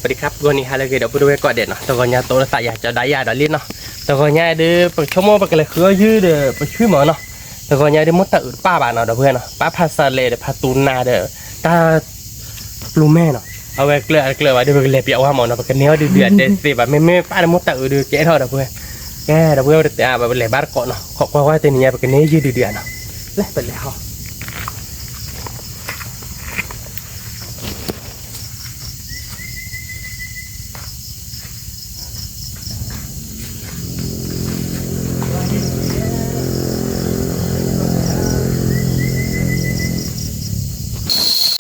ပဒံခါပဂီၢ်နံၤဟါလၢအဂ့ၤဒီး ပုၢ်ဝဲၢ်ကိးဂၤဒဲးနီၤ, တဂီၤညါတိသးယၤကၠီဒါယၤဒီးလံနီၤ, တဂီၤညါဒုး ပဆိကမိၣ်ပကလဲၤဃုအီၣ်ယုၢ်ဒီး ပဆွံမီၤနီၤ, တဂီၤညါဒုး မိၢ်တၢ်အုးတပၢ်ဘၣ်နီၤ ဒီပုၢ်ဝဲၢ်နီၤ, ပၢ်ဖးစးလဲးဒီး ဖးသူနၤဒီး တၢ် ပျူၤမဲနီၤ, အဝဲကျၢၤအကျၢၤဘၣ်ဒီး ပကလဲၤပျးဝါမီၤနီၤ, ပကန့ၢ်အီၣ်ဒုးဒုးအတဲသ့ဘၣ်, မ့မ့ၢ်ပၢ်ဒီးမိၢ်တၢ်အုးဒုး ကဲထီၣ်ဒီပုၢ်ဝဲၢ်, ကဲ ဒီပုၢ်ဝဲၢ် ပတတဲအါဘၣ် ပလဲၤဘၣ်တကိးနီၤ, ခိးကွၢ်ဝဲတနံၤညါ ပကန့ၢ်ယုၢ်ဒုးဒုးဧါနီၤ, လၢပလဲၤဟီ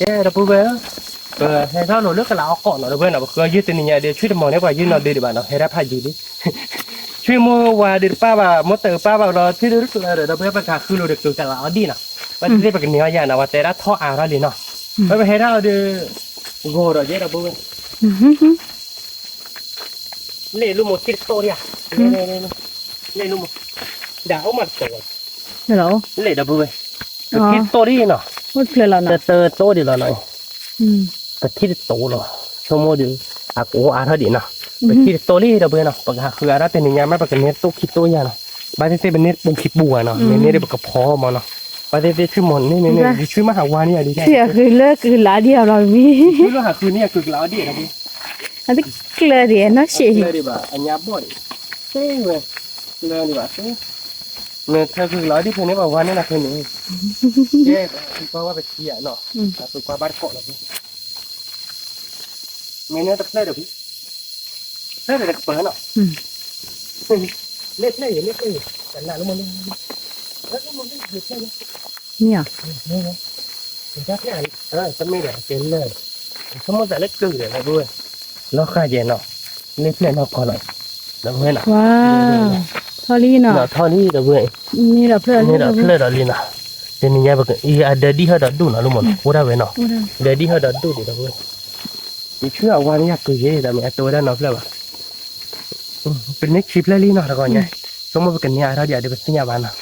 ကဲ ဒီပုၢ်ဝဲၢ်, ပဟဲထီၣ်လိၤလၢကလးအီၣ်ကိးနီၤ ဒီပုၢ်ဝဲၢ်နီၤ, ပဃုအီၣ်ယုၢ်တနံၤညါဒီး ဆွံတမီၤန့ၢ်ပှၤယုၢ်နီၤဒုးဒံးဘၣ်နီၤ, ဟဲဒၣ်ဖးယံၤလံ ဆွံမိၢ်ဝၤဒုးတပၢ်ဘၣ် မိၢ်တၢ်အုးပၢ်ဘၣ်လီၤ ထံဒုးတကျၢၤဒီး ဒီပုၢ်ဝဲၢ် ပကဟးဃုလိၤဒီးကုၤကလးအီၣ်ဒံၣ်နီၤ, ပသ့ၣ်သ့ၣ်ပကန့ၢ်အီၣ်ယၤနီၤ, ပှၤတဲဒၣ်ထီၣ်အါထီၣ်လံနီၤ, ဝဲပဟဲဒၣ်အီၤဒီး ဂီၤဒီးယဲဒီပုၢ်ဝဲၢ်, လဲၤလူၤမိၢ်ထံတတိၢ်ဒံးဧါ, လဲၤလူၤမိၢ်, ဒၣ်အိၣ်မးတတိၢ်လီၤ, လဲၤဒီပုၢ်ဝဲၢ်, ပထံတတိၢ်ဒံးနီၤ, တတိၢ်ဒံးလီၤနီၤ ပထံတတိၢ်လီၤ, ဆိကမိၣ်ဒီး အကအိၣ်အါထီၣ်ဒံးနီၤ, ပထံတတိၢ်လံဒီပုၢ်ဝဲၢ်နီၤ, ပကဟးဃုအါထီၣ်တနံၤညါမး ပကန့ၢ်တတိၢ်ခံတိၢ်ယၤနီၤ, ဘၣ်သ့ၣ်သ့ၣ်ပန့ၢ်တပူၤခံပူၤဧါနီၤ, မ့ၢ်န့ၢ်ဒီးပကဖီမီၤနီၤ, ဘၣ်သ့ၣ်သ့ၣ်ဆွံမီၤန့ၣ်န့ၣ်န့ၣ် ယဆွံမ့ၢ်ဟးဝါန့ၢ်ယၤဒံး, ဆွံအဃုလၢကုၤကလးအီၣ်ဒံၣ်ဧါလီၤမံၤ, ဆွံလၢဟးဃုန့ၢ်ယၤကုၤကလးအီၣ်ဒံၣ်ဧါလီၤမံၤ, အတကျၢၤဒံးနီၢ်ရှ့ၣ်, ကျၢၤဒံးဘၣ် အညါဘီၣ်ဒံး, ကျၢၤဒံးဘၣ်, နထၢကုၤကလးအီၣ်ဒံၣ်ဖဲန့ၣ် ပှၤဝါန့ၢ်နၤဖဲန့ၣ်, ကဲ ပသုကွၢ်ဝဲပထံဧါနီၤ, ပသုကွၢ်ဘၣ်တကိးလီၤ, မ့ၢ်န့ၣ်တဖျၢၣ်ဒီး, ဖျၢၣ်ဒီးတကပၤနီၤ, လ့ၣ်ဖျၢၣ်အံၤ လ့ၣ်ဖျၢၣ်အံၤ, တနၤလၢမ့ၢ်လ့ၣ်, လ့ၣ်ဖျၢၣ်အံၤ, မ့ၢ်ဧါ, တမ့ၢ်ဒီးကဲလၢာ်, ဆိကမိၣ်သးလၢကုၤဒီး ဒီပုၢ်ဝဲၢ်, လီၤဃာ်ယဲနီၤ, လ့ၣ်ဖျၢၣ်နီၢ်ကီၢ်လီၤ, ဒီပုၢ်ဝဲၢ်နီၤ, ထီၣ်လံနီၤ, ထီၣ်လံဒီပုၢ်ဝဲၢ်, မ့ၢ်ဒီးဖျၢၣ်ဒီးဖျၢၣ်ဒီးလံနီၤ, တနံၤညါ အဒၢဒံၣ်ဟီၣ်ဒီးဒူၣ်နီၤ လၢမ့ၢ်နီၤ အိၣ်ဒၣ်ဝဲနီၤ, ဒၢဒံၣ်ဟီၣ်ဒီးဒူၣ်ဒံး ဒီပုၢ်ဝဲၢ်, ယဆွံအဝါန့ၢ်ယၤကုၤယဲ တမ့ၢ်အတိဝဲဒၣ်နီတဖျၢၣ်ဘၣ် ပန့ၢ်ခံဖျၢၣ်လံနီၤ တဂီၤညါ, ဆိကမိၣ်ပကန့ၢ်အါထီၣ်ဒံးဒီး ပသ့ၣ်ညါဘၣ်နီၤ,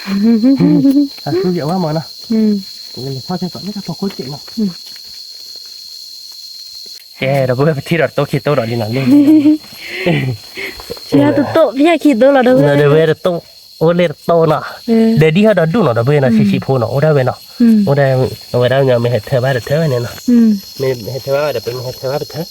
အဃုယဲဝဲမ့ၢ်နီၤ, ထီၣ်ကဲသိးလၢတၢ်ဖီခိၣ်စဲးနီၤ, ကဲ ဒီပုၢ်ဝဲၢ်ပထံၣ်ဒီးတတိၢ်ခံတိၢ်ဒီးလံနီၤ, လ့ၣ် ဖဲတတိၢ် ဖဲခံတိၢ်လီၤ ဒီပုၢ်ဝဲၢ်, ဒီပုၢ်ဝဲၢ်တတိၢ်, အိၣ်လ့ၣ်တတိၢ်နီၤ, ဒၢဒံၣ်ဟီၣ်ဒီးဒူၣ်နီၤ ဒီပုၢ်ဝဲၢ်နီၤ, ဆံးဆံးဖိနီၤ အိၣ်ဒၣ်ဝဲနီၤ, အိၣ်ဒၣ်ဝဲဒၣ်ညီ မ့ၢ်ဟဲထၢဘၣ်ဒီးထၢဝဲန့ၣ်နီၤ, မ့ၢ်ဟဲထၢဘၣ်ဒီး ပမ့ၢ်ဟဲထၢဘၣ်ပထၢ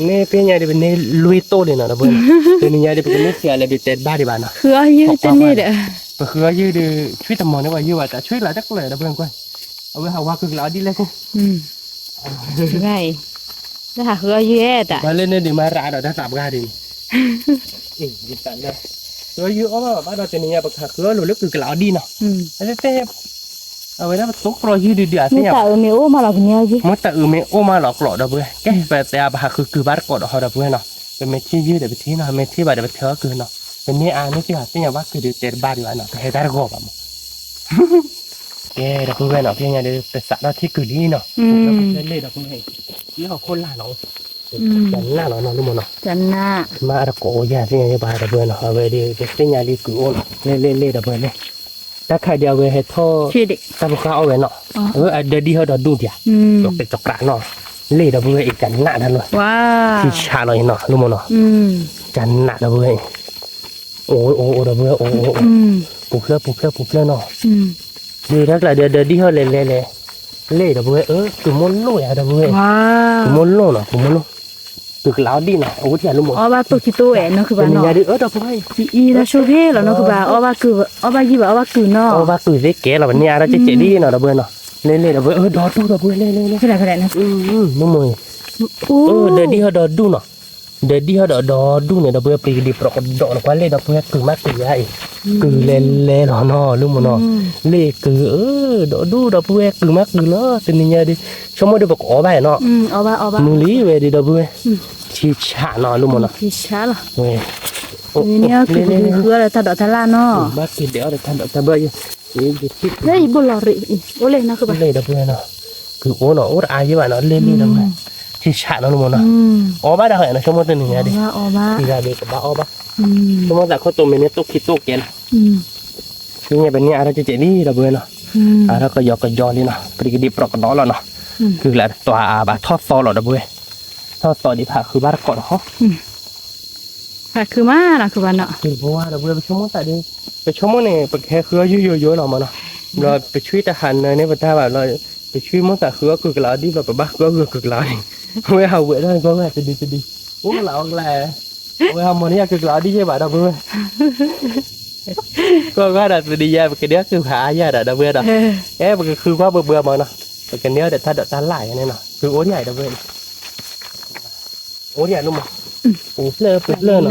မ့ၢ်ဖဲညါဒီး ပန့ၢ်လွံၢ်တိၢ်လံနီၤ ဒီပုၢ်ဝဲၢ်နီၤ, တနံၤညါဒီး ပကန့ၢ်စှၤလၢဒုးတဲတဘၣ်ဒံးဘၣ်နီၤ, ဃုအီၣ်ယုၢ်တန့ၢ်ဒီး, ပဃုအီၣ်ယုၢ်ဒီး ဆွံတမီၤန့ၢ်ပှၤယုၢ်ဘၣ် တၢ်ဆွံလၢတကျၢၤ ဒီပုၢ်ဝဲၢ်ကွၢ်, အဝဲဟးဝါကုၤကလးအီၣ်ဒံၣ်လဲၣ်ကိၢ် လၢဟးဃုအီၣ်ယုၢ်တၢ်, လၢန့ၣ်ဒုးမၤရၤဒီးတၢ်သးပှၢ်ဒ်န့ၣ်, ဃုအီၣ်ယုၢ်အီၣ်ဘၣ်ဘၣ်ဒီး တနံၤညါ ပကဟးဃုအီၣ်လိၤလၢကုၤကလးအီၣ်ဒံၣ်နီၤ, အသ့ၣ်သ့ၣ် အဝဲဒၣ်ပတိၢ်ကျီယုၢ်ဒုးဒုးအသ့ၣ်ညါ, မိၢ်တၢ်အုးမ့ၢ်အိၣ်မးလီၤကန့ၢ်အီၣ်ယုၢ်, မိၢ်တၢ်အုးမ့ၢ်အိၣ်မးလီၤကျိာ် ဒီပုၢ်ဝဲၢ်, ကဲ ပတဲအါ ပဟးဃုကုၤဘၣ်တကိးဒီးဟီ ဒီပုၢ်ဝဲၢ်နီၤ, ပမ့ၢ်ထံၣ်ယုၢ်ဒီးပထံၣ်နီၤ, မ့ၢ်ထံၣ်ဘၣ်ဒီးပထၢအီၣ်ကုၤနီၤ, ပန့ၢ်အါန့ၢ်သ့ၣ်ဟီသ့ၣ်ညါဘၣ်ကုၤဒုးတဲတဘၣ်ဒံးဘၣ်နီၤ, ပဟဲတၢ်တဂီၤဘၣ်မး ကဲ ဒီပုၢ်ဝဲၢ်နီၤ, ဖဲညါဒီး ပစးထီၣ်ထံၣ်ကုၤလံနီၤ, လၢဟီၣ်ခိၣ်လာ်နီၤ, ကနၣ်လီၤနီၤ လၢမ့ၢ်နီၤ, မ့ၢ်အတကိးအိၣ်ယၤသ့ၣ်ညါယဲဘၣ် ဒီပုၢ်ဝဲၢ်နီၤ, အဝဲဒီး ပသ့ၣ်ညါလံကုၤအိၣ်နီၤ, လ့ၢ်လ့ၢ်လ့ၢ် ဒီပုၢ်ဝဲၢ်လ့ၢ်, တၢ်ခါဒီးအဝဲဟဲထီၣ် တၢ်ဖိဃၢ်အီၣ်ဝဲနီၤ, အဝဲအဒၢဒံၣ်ဟီၣ်ဒီးဒူၣ်ဒံးဧါ, ကကြးနီၤ, လ့ၢ် ဒီပုၢ်ဝဲၢ်အံၤ ကနၣ်တၢ်လီၤ, ထံဆးလီၤအံၤနီၤ လၢမ့ၢ်နီၤ, ကနၣ် ဒီပုၢ်ဝဲၢ်အံၤ အိၣ်အိၣ်အိၣ် ဒီပုၢ်ဝဲၢ် အိၣ်အိၣ်အိၣ်, ပူၤဖျၢၣ်ပူၤဖျၢၣ်ပူၤဖျၢၣ်နီၤ, ဒ်တၢ်ကျါဒီး ဒၢဒံၣ်ဟီၣ်လဲၤလဲၤလဲၤ, လ့ၢ် ဒီပုၢ်ဝဲၢ်ဧၢ, ကုၤမိၢ်လိၣ်ယၤ ဒီပုၢ်ဝဲၢ်, ကုၤမိၢ်လိၣ်နီၤ ကုၤမိၢ်လိၣ်, ကုၤကလးအီၣ်ဒံၣ်နီၤ အဝဲထံၣ်လၢမ့ၢ်, အီၣ်ဘၣ်တိၢ်ခံတိၢ်ဝဲနီၤ ခုဘၣ်နီၤ, တနံၤညါဒီး အၢ ဒီပုၢ်ဝဲၢ်, အံၤတၢ်ဆိၣ်ဂ့ၤလီၤနီၤ ခုဘၣ်, အီၣ်ဘၣ်ယုၢ်ဘၣ် အီၣ်ဘၣ်ကုၤနီၤ, အီၣ်ဘၣ်ကုၤသ့ကဲလီၤ ပန့ၢ်အါထီၣ်ကဲကဲးလံနီၤ ဒီပုၢ်ဝဲၢ်နီၤ, လ့ၢ်လ့ၢ် ဒီပုၢ်ဝဲၢ်ဧၢ, ဒီဒူၣ် ဒီပုၢ်ဝဲၢ် လ့ၢ်လ့ၢ်လ့ၢ်, မ့ၢ်မ့ၢ်, ဒၢဒံၣ်ဟီၣ်ဒီးဒူၣ်နီၤ ဒၢဒံၣ်ဟီၣ်ဒီးဒီဒူၣ်န့ၣ် ဒီပုၢ်ဝဲၢ် ပျံၤကဒံးပြီးကဒီးန့ၣ် ကွၢ်လ့ၢ် ဒီပုၢ်ဝဲၢ် ကုၤမးကုၤယၤအံၤ, ကုၤလဲၤလဲၤလီၤနီၤ လၢမ့ၢ်နီၤ, လ့ၢ်ကုၤဧၢ, ဒီဒူၣ် ဒီပုၢ်ဝဲၢ် ကုၤမးကုၤလီၤ တနံၤညါဒီး, ဆိကမိၣ်ဒီးပကအီၣ်ဘၣ်နီၤ, မုၢ်လံဝဲဒီး ဒီပုၢ်ဝဲၢ်, ထံဆးနီၤ လၢမ့ၢ်နီၤ, ဝဲ, လ့ၢ်လ့ၢ်လ့ၢ်, ဘၣ်က့ၤဒဲးအီၣ်ဒီးတၢ်ဒိးတၢ်ဘၣ်ယဲ, လၢယဘိလီၤရံး, အိၣ်လ့ၢ်နီၤ လ့ၢ် ဒီပုၢ်ဝဲၢ်နီၤ, ကုၤအိၣ်နီၤ အိၣ်တအါယဲဘၣ်နီၤ လ့ၢ်လ့ၢ် ဒီပုၢ်ဝဲၢ်, ထံဆးနီၤ လၢမ့ၢ်နီၤ, အီၣ်ဘၣ်ဒၣ်ဟဲနီၤ ဆိကမိၣ်တနံၤညါဒီး, ထံဂၤဒီးကဘၣ်အီၣ်ဘၣ်, ဆိကမိၣ်သးခိၣ်တိၤမ့ၢ်န့ၢ် တိၢ်ခံတိၢ်ကဲလီၤ, သ့ၣ်ညါပန့ၢ်အါထီၣ်ကဲကဲးလံ ဒီပုၢ်ဝဲၢ်နီၤ, အါထီၣ်ကယီကယီလံနီၤ ပျံၤကဒံးပြီးကဒီးလီၤနီၤ, ကုၤကလးတတွၤအါဘၣ်ထီၣ်သီလီၤ ဒီပုၢ်ဝဲၢ်, ထီၣ်သီဒံးဖးဃုဘၣ်တကိးနီၤ, ဖးဃုမးနီၤ ဃုဘၣ်နီၤ, ဃုတဘိဝါဒီး ပဝဲပဆိကမိၣ်သးဒ်, ပဆိကမိၣ်န့ၣ် ပကဟဲဃုအီၣ်ယုၢ်ယိယိလီၤမးနီၤ, ဒီးပဆွံတဟးနၢန့ၢ်ပတၢ်ဘၣ်လီၤ, ပဆွံမိၣ်သးဃုအီၣ်ကုၢ်ကလးအီၤဒ်သိး ပဘၣ်ဃုအီၣ်ဂုၢ်ကုၢ်ကလးအီၤန့ၣ်, ဝဲဟးဝဲဒၣ်ဂီၢ်ဝဲတဒုတဒု, အိၣ်ကလးအီၣ်ကလး, အဝဲဟးမီၤန့ၢ်ယၤကုၢ်ကလးအီၤဒ်ယဲၢ်ဘၣ်ဒီပုၢ်ဝဲၢ် ကွၢ်ကွၢ်ဒီးသဒံးယၤ ပကန့ၢ်အီၣ်ကုၢ်ဖးအါယၤဒီး ဒီပုၢ်ဝဲၢ်ဒီး, အဲ ပကဃုကွၢ်ဘၢဘၢမးနီၤ, ပကန့ၢ်အီၣ်ဒီးတၢ်ဒိးတၢ်လၣ်ယၤန့ၣ်နီၤ, ဃုအိၣ်ဒံးယၤဒီပုၢ်ဝဲၢ်န့ၣ်, အိၣ်ဒံးယၤလီၤမး, ပူၤဖျၢၣ်ပူၤဖျၢၣ်နီၤ,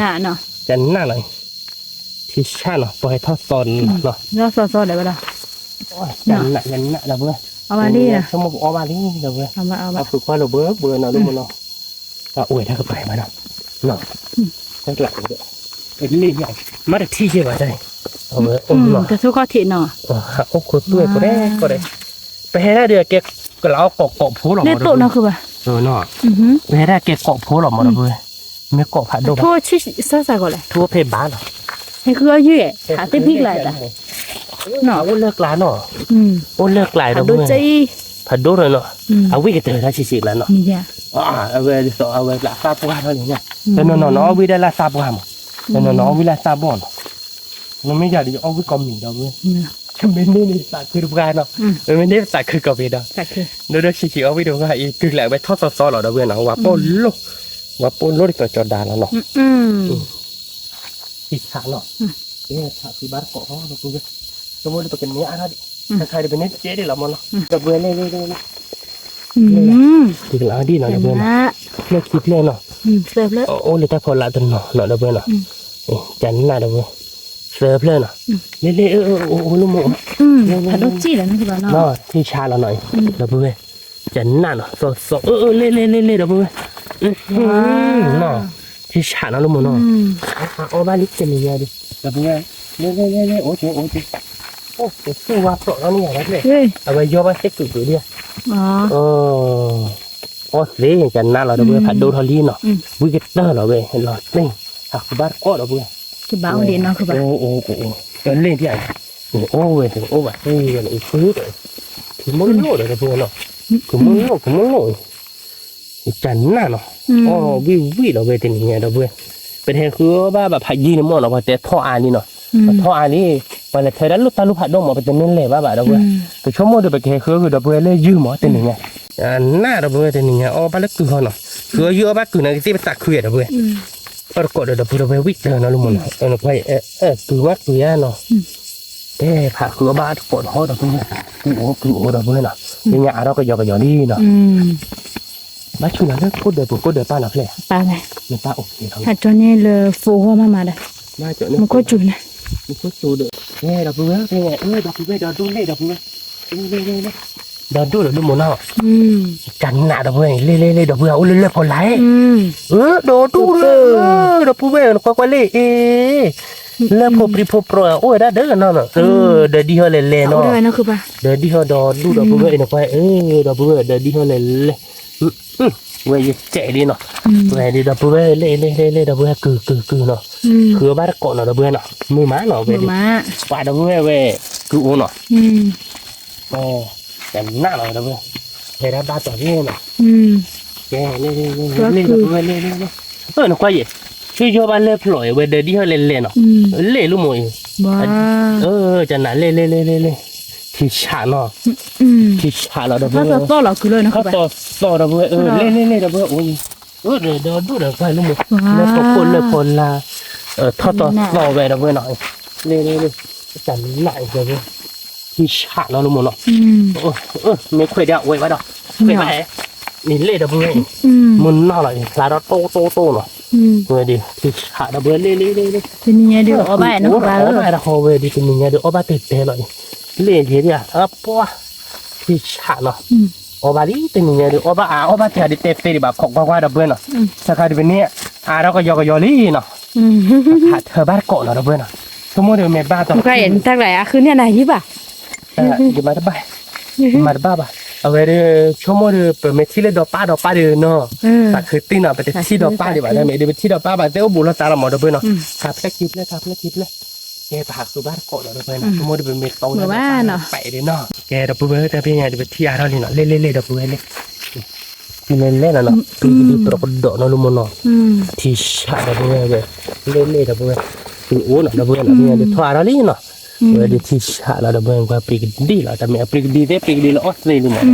ကနၣ်နီၤ, ထံဆၣ်နီၤ ပှၤဟဲထီၣ်သီနီၤ, သီသီဒီးဝဲဒီး, ကနၣ်ကနၣ်ဒီပုၢ်ဝဲၢ်, အီၣ်ဘၣ်လံ, ဆိကမိၣ်ပအီၣ်ဘၣ်လံဒီပုၢ်ဝဲၢ်, အဃုကွၢ်လီၤဘၢဘၢနီၤလီၤမးနီၤ တၢ်အိၣ်ဝဲတၢ်ကပၤဘၣ်နီၤ, တၢ်ကျး, လ့ၣ်ယၤ, မ့ၢ်တထံၣ်ယဲၢ်ဘၣ်တၢ်, အဝဲအိၣ်နီၤ, တထူၣ်ခီၣ်ထံးနီၤ, အိၣ်ခိသွဲၣ်ကီးဒဲးကီးဒဲး, ပဟဲဒၣ်ဒီးကဲကလးအီၣ်ကိးကိးဖိလီၤမး, လ့ၣ်တိၣ်နီၤဃုဘၣ်, ပဟဲဒၣ်ကဲကိးဖိလီၤမးဒီပုၢ်ဝဲၢ်, မ့ၢ်ကိးဖးဒိၣ်ဘၣ်, ထူၣ်ဆံးစၢ်စၢ်ကီးလဲၣ်, ထူၣ်ဖဲဘၣ်လီၤ, ဟဲဃုအီၣ်ယုၢ်, ဟးသ့ၣ်ဖံးကျါတၢ် အိၣ်လၢကျါနီၤ, အိၣ်လၢကျါဒီပုၢ်ဝဲၢ်, ဖးဒိၣ်နီၤ, အဝံၣ်ကတၢၢ်တၢ်ဆံးဆံးကျါနီၤ, အဝဲဒ်သိးအဝဲကျါသၣ်ပှၢ်ထီၣ်န့ၣ်, တနီၤနီၤနီၤ အီၣ်ဝံၣ်ဒၣ်လၢသၣ်ပှၢ်မး, တနီၤနီၤအီၣ်ဝံၣ်လၢသၣ်ဘီၣ်နီၤ, နမ့ၢ်ယၤဒီးယအီၣ်ဝံၣ်ကိးမံၤဒီပုၢ်ဝဲၢ်, မ့မ့ၢ်န့ၣ်သးခုတပှၢ်နီၤ, မ့မ့ၢ်န့ၣ်သးခုကီးဖဲဒီး, ဒိၣ်ဒိၣ်ဆံးဆံးအီၣ်ဝံၣ်တပှၢ်အံၤ ကုၢ်ကျးဝဲထီၣ်သီသီလီၤဒီပုၢ်ဝဲၢ်နီၤ, ဝၤပိၢ်လိၣ်, ဝၤပိၢ်လိၣ်ဒ်သိးကၠီၤဒါလီၤနီၤ ထံဆးနီၤ, ဖးဃုဘၣ်တကိးဒီပုၢ်ဝဲၢ်, ဆိကမိၣ်ဒီးပကန့ၢ်အါထီၣ်ဒံး, တခါဒီးပန့ၢ်ကဲဒံးလီၤမးနီၤ, ဒီပုၢ်ဝဲၢ်လ့ၣ်လ့ၣ်လ့ၣ်လ့ၣ်, ကုၢ်ကလးဒ်နီၤဒီပုၢ်ဝဲၢ်နီၤ, ဖျၢၣ်ခံဖျၢၣ်နီၤ, အိၣ်လၢတၢ်ဖီလာ်တနီၤနီၤဒီပုၢ်ဝဲၢ်နီၤ, ကနၣ်ဒီပုၢ်ဝဲၢ်, သၢဖျၢၣ်နီၤ, လ့ၣ်လ့ၣ်, အိၣ်လၢမး, ထံဆးလီၤနီၤ, ဒီပုၢ်ဝဲၢ်, ကနၣ်နီၤ သီသီ, လ့ၣ်လ့ၣ်လ့ၣ်လ့ၣ်ဒီပုၢ်ဝဲၢ်, ထံဆးနီၤလၢမးနီၤ, အအီၣ်ဘၣ်လံတနံၤညါဒီး, ဒီပုၢ်ဝဲၢ်, လ့ၣ်လ့ၣ်လ့ၣ်လ့ၣ်, အိၣ်က့ၤအိၣ်က့ၤ, အိၣ်က့ၤသူၣ်ဝါဖျိးလီၤန့ၣ်ယၤဒီး, အဝဲယီၢ်ဘၣ်သ့ၣ်ကုာ်ကုာ်ဒံး, အီၣ်သ့ကနၣ်လီၤဒီပုၢ်ဝဲၢ် ဖးဒိၣ်ထီၣ်လံနီၤ, ဝံၣ်ကတၢၢ်လီၤဝဲ လီၤသ့ၣ်, ဖးဃုဘၣ်တကိးဒီပုၢ်ဝဲၢ်, အိၣ်အိၣ်အိၣ်, လ့ၣ်ဒံး, အိၣ်ဝဲတအိၣ်ဘၣ်သ့ဝဲန့ၣ် အံၤဃုဒီး, ဖုမိၢ်လိၣ်ဒီးဒီပုၢ်ဝဲၢ်နီၤ, ဖုမိၢ်လိၣ် ဖုမိၢ်လိၣ် ကနၣ်နီၤ, အီၣ်ဝံၣ်ဝံၣ်လီၤဝဲတနံၤညါဒီပုၢ်ဝဲၢ်, ပတဟဲဃုအီၣ်ဘၣ်ဘၣ်ဖးယံာ်န့ၣ်မးနီၤ, ပှၤတဲထီၣ်အါလံနီၤ, ပထီၣ်အါလံ, ပှၤလဲၤထၢဒၣ်လိၣ်တၢ်လိၣ်ဖးဒိၣ်မး ပတန့ၢ်လဲၤဘၣ်ဘၣ်ဒီပုၢ်ဝဲၢ်, ပဆိကမိၣ်ဒီးပကဟဲဃုအီၣ်ဂ့ၤဒီပုၢ်ဝဲၢ်လၢယုၢ်မးတနံၤညါ, နၣ်ဒီပုၢ်ဝဲၢ်တနံၤညါ အီၣ်ဘၣ်လၢကုၢ်ဟီနီၤ, ဃုအီၣ်ယုၢ်အီၣ်ဘၣ်ကုၢ်န့ၣ်ကသ့ၣ်ပသးခုယဲၢ်ဒီပုၢ်ဝဲၢ်, အီၣ်တကိးဒီးဒီပုၢ်ဝဲၢ်ဝံၣ်တၢၢ်နီၤလၢမးနီၤ, နကွၢ်အံၤ ကုၢ်မးကုၢ်ယါနီၤ တဲဖးဃုအီၣ်ဘၣ်တကိးဒီးဟီဒီပုၢ်ဝဲၢ်, ကုၢ်အိၣ်ကုၢ်အိၣ်ဒီပုၢ်ဝဲၢ်နီၤ, လၢညါအါထီၣ်ကယီကယီလံနီၤ, ဘၣ်ဆူၣ်နၤလၢကိၣ်ဒၢးပူၤကိၣ်ဒၢးပၢ်နီၤဖျဲၣ်, နတၢ်အိၣ်ဖျဲၣ်လီၤ, ဟးကၠီန့ၣ်လၢဖိဂီၢ်မးမးဒီး, မူခိၣ်စူၤန့ၣ်, မူခိၣ်စူၤဒီး, ဒီပုၢ်ဝဲၢ် ဒီပုၢ်ဝဲၢ်ဒီးဒိၣ်လ့ၣ်ဒီပုၢ်ဝဲၢ်, ဒီးဒိၣ်ဒီးဒိၣ်မးနီၤ, ကနၣ်ဒီပုၢ်ဝဲၢ်န့ၣ် လ့ၣ်လ့ၣ်လ့ၣ်ဒီပုၢ်ဝဲၢ် အိၣ်လၢလၢၢ်ဖီလာ်, ဒီးဒိၣ်ဒီး, ဒီပုၢ်ဝဲၢ် နကွၢ်ကွၢ်လ့ၣ်အံၤ လၢဖိပြံဖိပြီ အိၣ်ဝဲဒၣ်ဒီးနီၤ, ဒီးဒ်ဟီလဲၤလဲၤနီၤ, ဒီးဒ်ဟီဒီးဒူၣ်ဒီပုၢ်ဝဲၢ်အံၤ နကွၢ်အံၤ ဒီပုၢ်ဝဲၢ် ဒီးဒ်ဟီလဲၤလဲၤ, ဝဲယစဲးလံနီၤ, ဝဲဒ်ဒီပုၢ်ဝဲၢ် လ့ၣ်လ့ၣ်လ့ၣ်လ့ၣ် ဒီပုၢ်ဝဲၢ် ကုၢ်ကုၢ်ကုၢ်နီၤ, ဃုအီၣ်ဘၣ်တကိးနီၤ ဒီပုၢ်ဝဲၢ်နီၤ, မုာ်မးနီၤ ဝဲဒ်, ပှၤဒီပုၢ်ဝဲၢ်ဝဲ ကုၢ်အိၣ်နီၤ ကနၣ်လီၤဒီပုၢ်ဝဲၢ်, ဟဲဒၣ်ဘၣ်တီၤလ့ၣ်နီၤ, ကဲလ့ၣ်လ့ၣ်လ့ၣ်လ့ၣ် ဒီပုၢ်ဝဲၢ်လ့ၣ်လ့ၣ်လ့ၣ်, နကွၢ်ယဲၢ်, သုယီၢ်ဘၣ်လၢၢ်ဖျိးအံၤ ဝဲဒီးဒ်ဟီလဲၤလဲၤနီၤ, လ့ၣ်လၢမိၢ်အံၤ, ကနၣ်လ့ၣ်လ့ၣ်လ့ၣ်လ့ၣ်, ထံဆးနီၤ, ထံဆးလီၤဒီပုၢ်ဝဲၢ်, ထီၣ်သီသီဒီပုၢ်ဝဲၢ် လ့ၣ်လ့ၣ်လ့ၣ် ဒီပုၢ်ဝဲၢ်အိၣ် ဒီးဒိၣ်ဒီးကွၢ်လၢမိၢ်, လၢဖီခိၣ်လၢဖီလာ်, ထီၣ်သီသီဝဲဒီပုၢ်ဝဲၢ်နီၤ, လ့ၣ်လ့ၣ်လ့ၣ်, တၢ်နးအံၤဒီပုၢ်ဝဲၢ်, ထံဆးနီၤလၢမိၢ်နီၤ, မ့ၢ်ခွဲးဒၣ်အဝဲဘၣ်ဒီး, ခွဲးဘၣ်, မ့ၢ်လ့ၣ်ဒီပုၢ်ဝဲၢ်, မ့ၢ်နီၢ်လီၤအံၤ ဖျါထီၣ်တိၢ်တိၢ်တိၢ်နီၤ, ဝဲဒီး ထံဆးဒီပုၢ်ဝဲၢ်လ့ၣ်လ့ၣ်လ့ၣ်လ့ၣ်, တနံၤညါဒုးအီၣ်ဘၣ်နီၤ, အီၣ်ဘၣ်တဟီဝဲဒီး တနံၤညါဒုးအီၣ်ဘၣ်တဲတဲလီၤအံၤ, လ့ၣ်ယဲဒၣ် အပှၢ်, ထံဆးနီၤ, အီၣ်ဘၣ်လံတနံၤညါဒုး အီၣ်ဘၣ်အါအီၣ်ဘၣ်တၢ်ဒုးတဲတဲဒံးဘၣ် ခိးကွၢ်ကွၢ်ဒီပုၢ်ဝဲၢ်နီၤ, တခါဒုးပန့ၢ်, အါထီၣ်ကယီကယီလံနီၤ, ဟးထၢဘၣ်တကိးနီၤဒီပုၢ်ဝဲၢ်နီၤ, ဆိကမိၣ်ဒီးမ့ၢ်ဘၣ်တီၤ, တၢ်အဃုန့ၣ်နၤယံၤဘၣ်, ယမၤတဘၣ်, မၤတဘၣ်ဘၣ်, အဝဲဒီး, ဆိကမိၣ်ဒီး ပမ့ၢ်ထံၣ်လၢဒီပၢ်ဒီပၢ်ဒီးနီၤ, သးခုသ့ၣ်နီၤ ပတထံၣ်ဒီပၢ်ဒံးဘၣ် တမ့ၢ်ဒီးပထံၣ်ဒီပၢ်ဘၣ် သ့ၣ်အိၣ်ဘူးလိာ်သးလီၤမးဒီပုၢ်ဝဲၢ်နီၤ, ခးဖျၢၣ်ခံဖျၢၣ် ခးဖျၢၣ်ခံဖျၢၣ်, ကဲပဟးဃုဘၣ်တကိးဒီပုၢ်ဝဲၢ်နီၤ, ဆိကမိၣ်ဒီးပမ့ၢ်တီဒီးပၢ်ဒီးနီၤ, ကဲဒီပုၢ်ဝဲၢ်တၢ်ဖဲညါဒီးပထံၣ်အါထီၣ်လံနီၤ လ့ၣ်လ့ၣ်လ့ၣ်ဒီပုၢ်ဝဲၢ်လ့ၣ် လဲၤလဲၤလီၤနီၤ ပြံကဒံပြကဒီးနီၤ လၢမိၢ်နီၤ, ထံဆးဒီပုၢ်ဝဲၢ်ဝဲ, လဲၤလဲၤဒီပုၢ်ဝဲၢ်, သုအိၣ်နီၤ ဒီပုၢ်ဝဲၢ်နီၤ ဒ်ထီၣ်အါထီၣ်လံနီၤ, ဝဲဒၣ်ထံဆးလီၤဒီပုၢ်ဝဲၢ် ကွၢ်ပြံကဒံလီၤ တမ့ၢ်အပြံကဒံသ့ ပြံကဒံလၢအီၣ်သ့လံမး, ဘီၣ်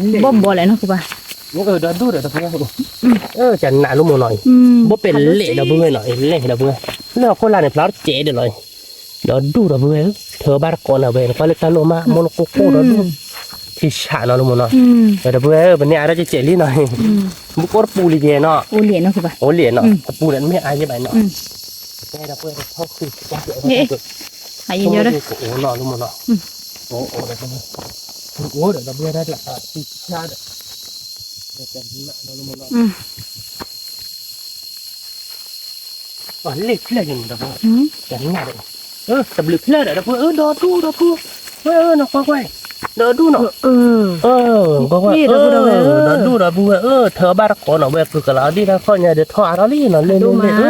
ဘီလဲၣ်နီၤ ကဘၣ်, ဒီဒူၣ်ဒီးဒီပုၢ်ဝဲၢ်, ကနးလၢမိၢ်နီၤအံၤ, ဘီၣ်ပဲလဲၣ်ဒီပုၢ်ဝဲၢ်နီၤ အံၤလဲၤဒီပုၢ်ဝဲၢ်, လၢဟီၣ်ခိၣ်လာ်န့ၣ် ဖျါထီၣ်စဲးဒီးလီၤအံၤ, ဒီဒူၣ်ဒီပုၢ်ဝဲၢ်, ထၢဘၣ်တကိးနီၤဝဲ နကွၢ်လၢတၢ်လိၣ်မး မိၢ်လၢကိၢ်ကိၢ်ဒီဒူၣ်, ထံဆးနီၤလၢမိၢ်နီၤ, ဒီပုၢ်ဝဲၢ် ပန့ၢ်အါထီၣ်ကဲးကဲးလံနီၤ, မူကအိၣ်တပူၤလံယဲနီၤ, အိၣ်လံနီၤ တပူၤဒီးမ့ၢ်အါယဲဘၣ်နီၤ, တဲဒီပုၢ်ဝဲၢ် တထီၣ်ဃုာ် ကအိၣ်နီၤလၢမိၢ်နီၤ, အိၣ်ဒီး အိၣ်ဒီးဒီပုၢ်ဝဲၢ် တၢ်ကျးထံဆးဒီး တနးနီၤလၢမိၢ်နီၤ လ့ၣ်ဖျၢၣ်ယဲမးဒီပုၢ်ဝဲၢ်, တနးဒီး, တဘျုးဖျၢၣ်ဒီးဒီပုၢ်ဝဲၢ် ဒီဒူၣ်ဒီပုၢ်ဝဲၢ်, နကွၢ်ကွၢ်, ဒီဒူၣ်နီၤ, ကွၢ်ကွၢ်, ဒီဒူၣ်ဒီပုၢ်ဝဲၢ်ဧၢ, ထၢဘၣ်တကိးနီၤဝဲ ကုၢ်ကလးဒ်တၢ်ခီၣ်ညါဒီးထီၣ်အါထီၣ်လံနီၤ လ့ၣ်လ့ၣ်လ့ၣ်, လၢ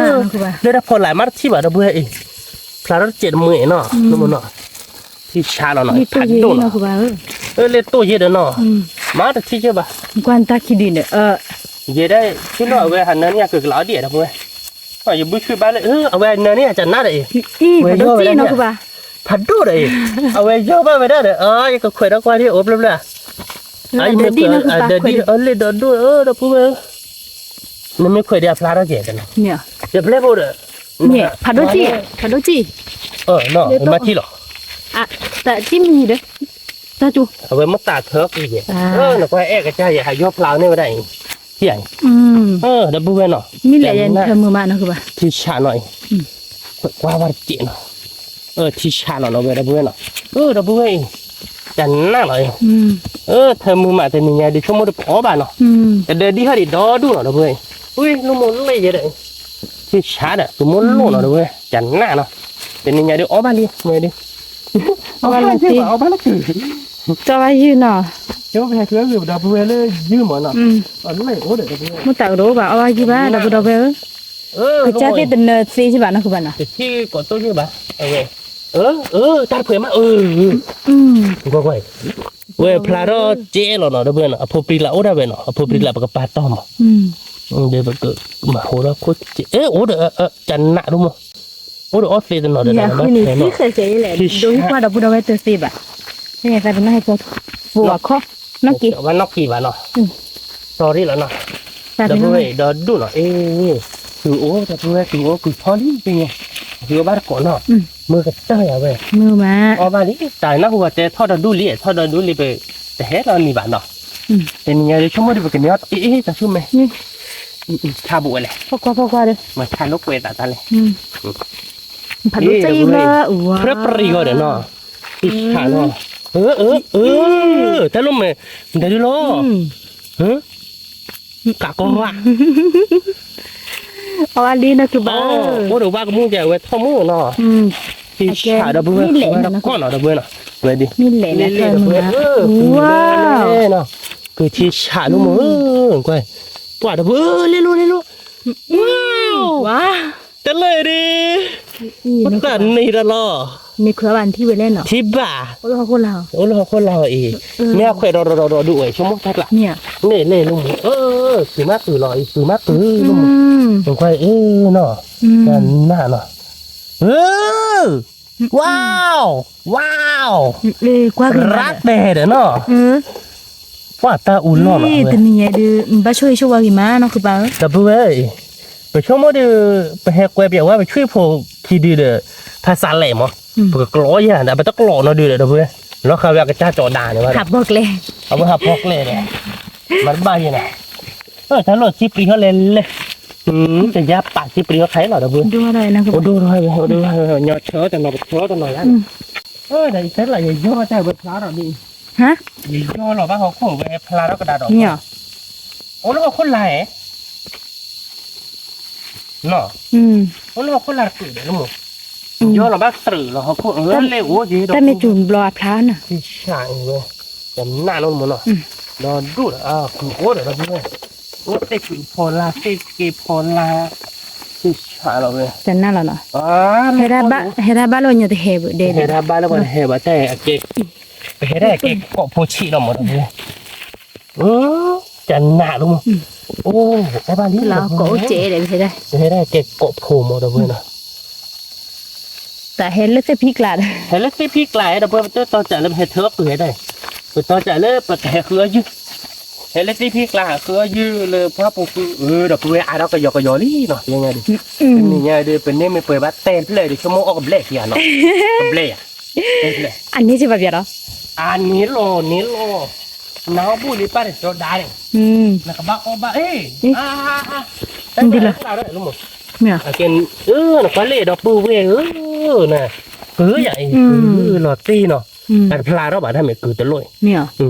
တၢ်ဖီလာ်မးတထံၣ်ဘၣ်ဒီပုၢ်ဝဲၢ်အံၤ, ဖျါထီၣ်တစဲးတမှဲၤနီၤ လၢမိၢ်နီၤ, ထံဆးလီၤနီၤ ဖးဒိၣ်နီၤ, လ့ၣ်တိၢ်ယဲဒီးနီၤ, မးတထံၣ်ယဲဘၣ်, ကွၢ်တၢ်ခံဒုန့ၣ် ယဲဒၣ် ဆ့ၣ်နီၤအဝဲဟးနၢန့ၢ်အကုၢ်ကလးဒ်ဒီပုၢ်ဝဲၢ်, ယဘုဆွံဘၣ်လၢ အဝဲနၢန့ၢ်အကနၣ်ဒီးအံၤ, ဝဲယီၢ်ဝဲဒၣ်န့ၣ်, ဖးဒိၣ်ဒီးအံၤ, အဝဲယီၢ်ဘၣ်ဝဲဒၣ်ဒီး ယကခွဲးဒီးကွၢ်ဒ်အိၣ်ဘျၢဘျၢ, အလ့ၣ်ဒီဒူၣ်ဧၢ ဒီပုၢ်ဝဲၢ်ဧၢ, နမ့ၢ်ခွဲးဒီးအဖျါထီၣ်ကဲးတနီၤ, ယပျဲၢ်ဖိဒီး, ဖးဒိၣ်ကံၢ်, ဖးဒိၣ်ကံၢ်, မၤထံၣ်လီၤ, တၢ်ကံၢ်မံၤဒီး တၢ်ကၠိ, အဝဲမ့ၢ်သးထၢကံၢ်ယဲ, နကွၢ်အဲၣ်ကစၢ်ယဲ ဟးယီၢ်ဖျါအီၤန့ၢ်ဝဲဒၣ်အံၤ, ထံၣ်အံၤ, ဒီပုၢ်ဝဲၢ်နီၤ, မ့ၢ်လဲၣ်ယဲ ထၢမုာ်မးနီၤကဘၣ်, ထံဆးနီၤအံၤ, ကွၢ်ဝဲတစဲးနီၤ, ထံဆးလီၤနီၤဝဲဒီပုၢ်ဝဲၢ်နီၤ, ဒီပုၢ်ဝဲၢ်အံၤ, တနးလီၤအံၤ, ထၢမုာ်မးတနံၤညါဒုး ဆိကမိၣ်တပအီၣ်ဘၣ်နီၤ, တဒၢဒ်ဟီၣ်ဒံးဒီဒူၣ်နီၤ ဒီပုၢ်ဝဲၢ်အံၤ, လၢမိၢ်လ့ၣ်ယဲဒီး, ထံဆးဒီး သုမိၢ်လိၣ်နီၤ ဒီပုၢ်ဝဲၢ်, တနးနီၤ, တနံၤညါဒုးအီၣ်ဘၣ်လံ ဝဲဒုး အီၣ်ဘၣ်လၢသ့, အီၣ်ဘၣ်လၢကုၢ်, ကၠီဘၣ်ယုၢ်နီၤ, ကၠီဘၣ်ဟဲကၢဂ့ၤဒီပုၢ်ဝဲၢ်လၢယုၢ်မးနီၤ, မ့ၢ်တၢ်ကဒီးဘၣ် အီၣ်ဘၣ်ယုၢ်ဘၣ် ဒီပုၢ်ဒီဝဲၢ်ဧၢ, ကစၢ်သ့ၣ်တနၢၤသ့ကဘၣ်နီၤ ကဘၣ်နီၤ, တထံၣ်ကိးတိၢ်ယုၢ်ဘၣ်, အဝဲ, တၢ်တဖှဲးမး, ကွၢ်ကွၢ်, ဝဲဖျါထီၣ်ကဲလီၤနီၤ ဒီပုၢ်ဝဲၢ်နီၤ, အဖိပြံလၢအိၣ်ဒၣ်ဝဲနီၤ, အဖိပြံလၢပကပာ်တီၢ်မး, ဒီးပကမၤဟိဒီးခိၣ်ကဲ, အိၣ်ဒီးကနးဒိၣ်မး အိၣ်ဒီးအီၣ်သ့တနီၤဒီး ယၤဃုန့ၣ် သံဃဲးဃဲးယဲလဲၣ် ဒိဟံၣ်ကွၢ်ဒီပုၢ်ဒီဝဲၢ်တသ့ဘၣ်, သ့ၣ်ညါသးပနီၣ်ဟဲကၠီ, ပဝဲခီ, နီၣ်က့ၤ, ဘၣ်နီၣ်က့ၤဘၣ်နီၤ, sorry လီၤနီၤ, ဒီပုၢ်ဝဲၢ်ဒီဒူၣ်နီၤ, အ့, သုအိၣ် ဒီပုၢ်ဝဲၢ်သုအိၣ်ကုၢ်ထီၣ်လံသ့ၣ်ညါ, သုအိၣ်ဘၣ်တကိးနီၤ, မုၢ်ကတၢၢ်ယၤဝဲ, အီၣ်ဘၣ်လံ, တၢ်နၢ်ဟူဝဲတဲထီၣ်ဒီဒူၣ်လံ ထီၣ်ဒီဒူၣ်လံ ပတဟဲလီၤနံၤဘၣ်နီၤ, တနံၤညါဆိကမိၣ်ဒီးပကန့ၢ်အီၣ်တအ့ၣ် တၢ်ဆူၣ်မဲာ် ဆါဘိးဝဲလဲၣ်, ဖီကွၢ်ဖီကွၢ်ဒီး, မၤဆါလိာ်ကွဲသးတၢ်လဲၣ်, ဖးဒိၣ်စံဘျီ, ဖျၢၣ်ပရံၤဂီၤဒီးနီၤ, အံဆါနီၤ, အၢ အၢ အၢ တၢ်လိၣ်မဲာ်, မတၤဒုလီၤ, ကးကီဝါ, အီၣ်ဘၣ်လံနီၤကဘၣ်, အိၣ်ဒီးဝါကမူၣ်ကဲဝဲထီၣ်မူၣ်နီၤ, ထံဆးဒီပုၢ်ဝဲၢ်, ဝဲတကီၢ်နီၤဒီပုၢ်ဝဲၢ်နီၤ, ဝဲဒ်, လဲၤလဲၤလဲၤလဲၤနီၤ, ဝါ, ကုၢ်ထံဆးလိမ့ၢ်ဧၢ, ကွၢ်ဒီပုၢ်ဝဲၢ်, လဲၤလိၤလဲၤလိၤ, ဝါ, တလၢဒ်, ပတၢ်န့ၣ်တၢ်လီၤ, မ့ၢ်ခွဲးဘၣ်နထံၣ်ဝဲလဲၣ်နီၤ, ထံၣ်ဘၣ်, အိၣ်လၢဟီၣ်ခိၣ်လာ်, အိၣ်လၢဟီၣ်ခိၣ်လာ်အံၤ, မ့ၢ်အခွဲးဒီးဒီးဒီးဒုးဝဲဆိကမိၣ်တၢ်ကျး, န့ၣ်လဲၤလိၤမ့ၢ်ဧၢ, ကုၢ်မးကုၢ်လီၤအံၤ ကုၢ်မးကုၢ်လိမ့ၢ်, ကွၢ်အ့ၣ်နီၤ, တၢ်နးနီၤ, ဝါ, ဝါ, ရၣ်တဲာ်ဒီးနီၤ, ကွၢ်တၢ်အူလီၢ်နီၤ, တနံၤညါဒုး ဘၣ်ဆိၣ်ဂ့ၤဆိၣ်ဝါဂ့ၤမးနီၤကဘၣ်ဧၢ, ဒီပုၢ်ဝဲၢ်, ပဆိကမိၣ်ဒုး, ပဟဲကွဲးပျးဝဲပဆွံၣ်ဖိခံဒုဒီး, ဖးစးလဲၣ်မး, ပကကျိးယၤ ဒီးပတကျိးနီၢ်ဒုဒီး ဒီပုၢ်ဝဲၢ်, လီၤဃာ်ဝဲအကစၢ်ကၠီၤဒၣ်န့ၣ်ဘၣ်, ဟးဖီကျဲ, အဝဲဟးဖီကျဲဒီး, မၤတဘၣ်ယဲနီၤ, တၢ်လီၢ်စံပြံဟီလဲၣ်လဲၣ်, တယါပာ်စံပြံဟီခါအံၤလီၤ ဒီပုၢ်ဝဲၢ်, အိၣ်ဒိၣ်ထီၣ်ဝဲ အိၣ်ဒိၣ်ထီၣ်ဝဲ ညီဆၢတနီၤ ပဆၢတနီၤယါ, ဒီးယတဲလၢယယီၢ်တၢ်ဝဲဖျါထီၣ်ဒ် ယယီၢ်လီၤဘၣ်ဟီၣ်ခိၣ်ဝဲဖျါထီၣ်ကဒါဒီး, အိၣ်လၢဟီၣ်ခိၣ်လာ်ဧါ, နီၤ, အိၣ်လၢဟီၣ်ခိၣ်လာ်တကုာ်ဒီးလၢမိၢ်, ယီၢ်လီၤဘၣ်တြူာ်လီၤဟီၣ်ခိၣ်, လၢလၢအိၣ်က့ၤဒီး, တၢ်မ့ၢ်စူၤဘျီအဖျါနီၤ, သ့ၣ်ဆၣ်အံၤဝဲ, တနၣ်နီတမံၤနီၤ, ဒီးဒိၣ်ဒီးအကုာ်အိၣ်ဒီးဒီပုၢ်ဝဲၢ်, အိၣ်သ့ၣ်ကုာ်ဖီလာ် သ့ၣ်က့ၤဖီလာ်, သ့ၣ်ဆၣ်လီၤဝဲ, တနၣ်လီၤနီၤ, ဟဲဒၣ်ဘၣ်လၢပှၤညီတဟဲဘၣ်, ဟဲဒၣ်ဘၣ်လၢပှၤတဟဲဘၣ် တၢ်အကဲ, ပဟဲဒၣ်ကဲကိးဖိဆံးလီၤမးဒီပုၢ်ဝဲၢ်, ကနးလီၤမး, အိၣ်အီၣ်ဘၣ်လံ, ကအိၣ်ကဲဒီး ပဟဲဒၣ်ကဲကိးဖိမး ဒီပုၢ်ဝဲၢ်နီၤ, တၢ်ဟဲလၢသ့ၣ်ဖံကျါဒီး ဟဲလၢသ့ၣ်ဖံကျါဒီး ပဝဲပတတီစၢ်လၢပဟဲထၢအီၣ်ကုၢ်ဟဲဒၣ်, ပတီစၢ်လၢပကဟဲဃုအီၣ်ယုၢ်, ဟဲလၢသ့ၣ်ဖံကျါဃုအီၣ်ယုၢ်လၢပှၢ်ပူၤဃု, အၢ ဒီပုၢ်ဝဲၢ် အါထီၣ်ကယီကယီလံနီၤ, ညါဒီး တနံၤညါဒီး ပန့ၢ်မ့ၢ်ပှဲၤဘၣ်တဲဖျၢၣ်ဒီး ဆိကမိၣ်အီၣ်ကဘျဲၣ်ခံဂၤနီၤ, ကဘျဲၣ်ယၤ, တဲဖျၢၣ်, အန့ၣ်စ့ၢ်ဘၣ်ပျဲဒီး, အန့ၣ်လီၤန့ၣ်လီၤ, နအိၣ်ဘူၣ်လံပၢ်တကၠီဒါန့ၣ်, နကဘၣ်အီၣ်ဘၣ်အ့ၣ်, ဒ်လီၤ, မ့ၢ်, နကွၢ်လၢဒီပုၢ်ဝဲၢ်ဧၢ, န, ကုၢ်ယၤအံၤ, ကုၢ်လီၤသ့ၣ်နီၤ, အတဖျါထီၣ်ဘၣ် တၢ်မ့ၢ်ကုၢ်တလိၣ်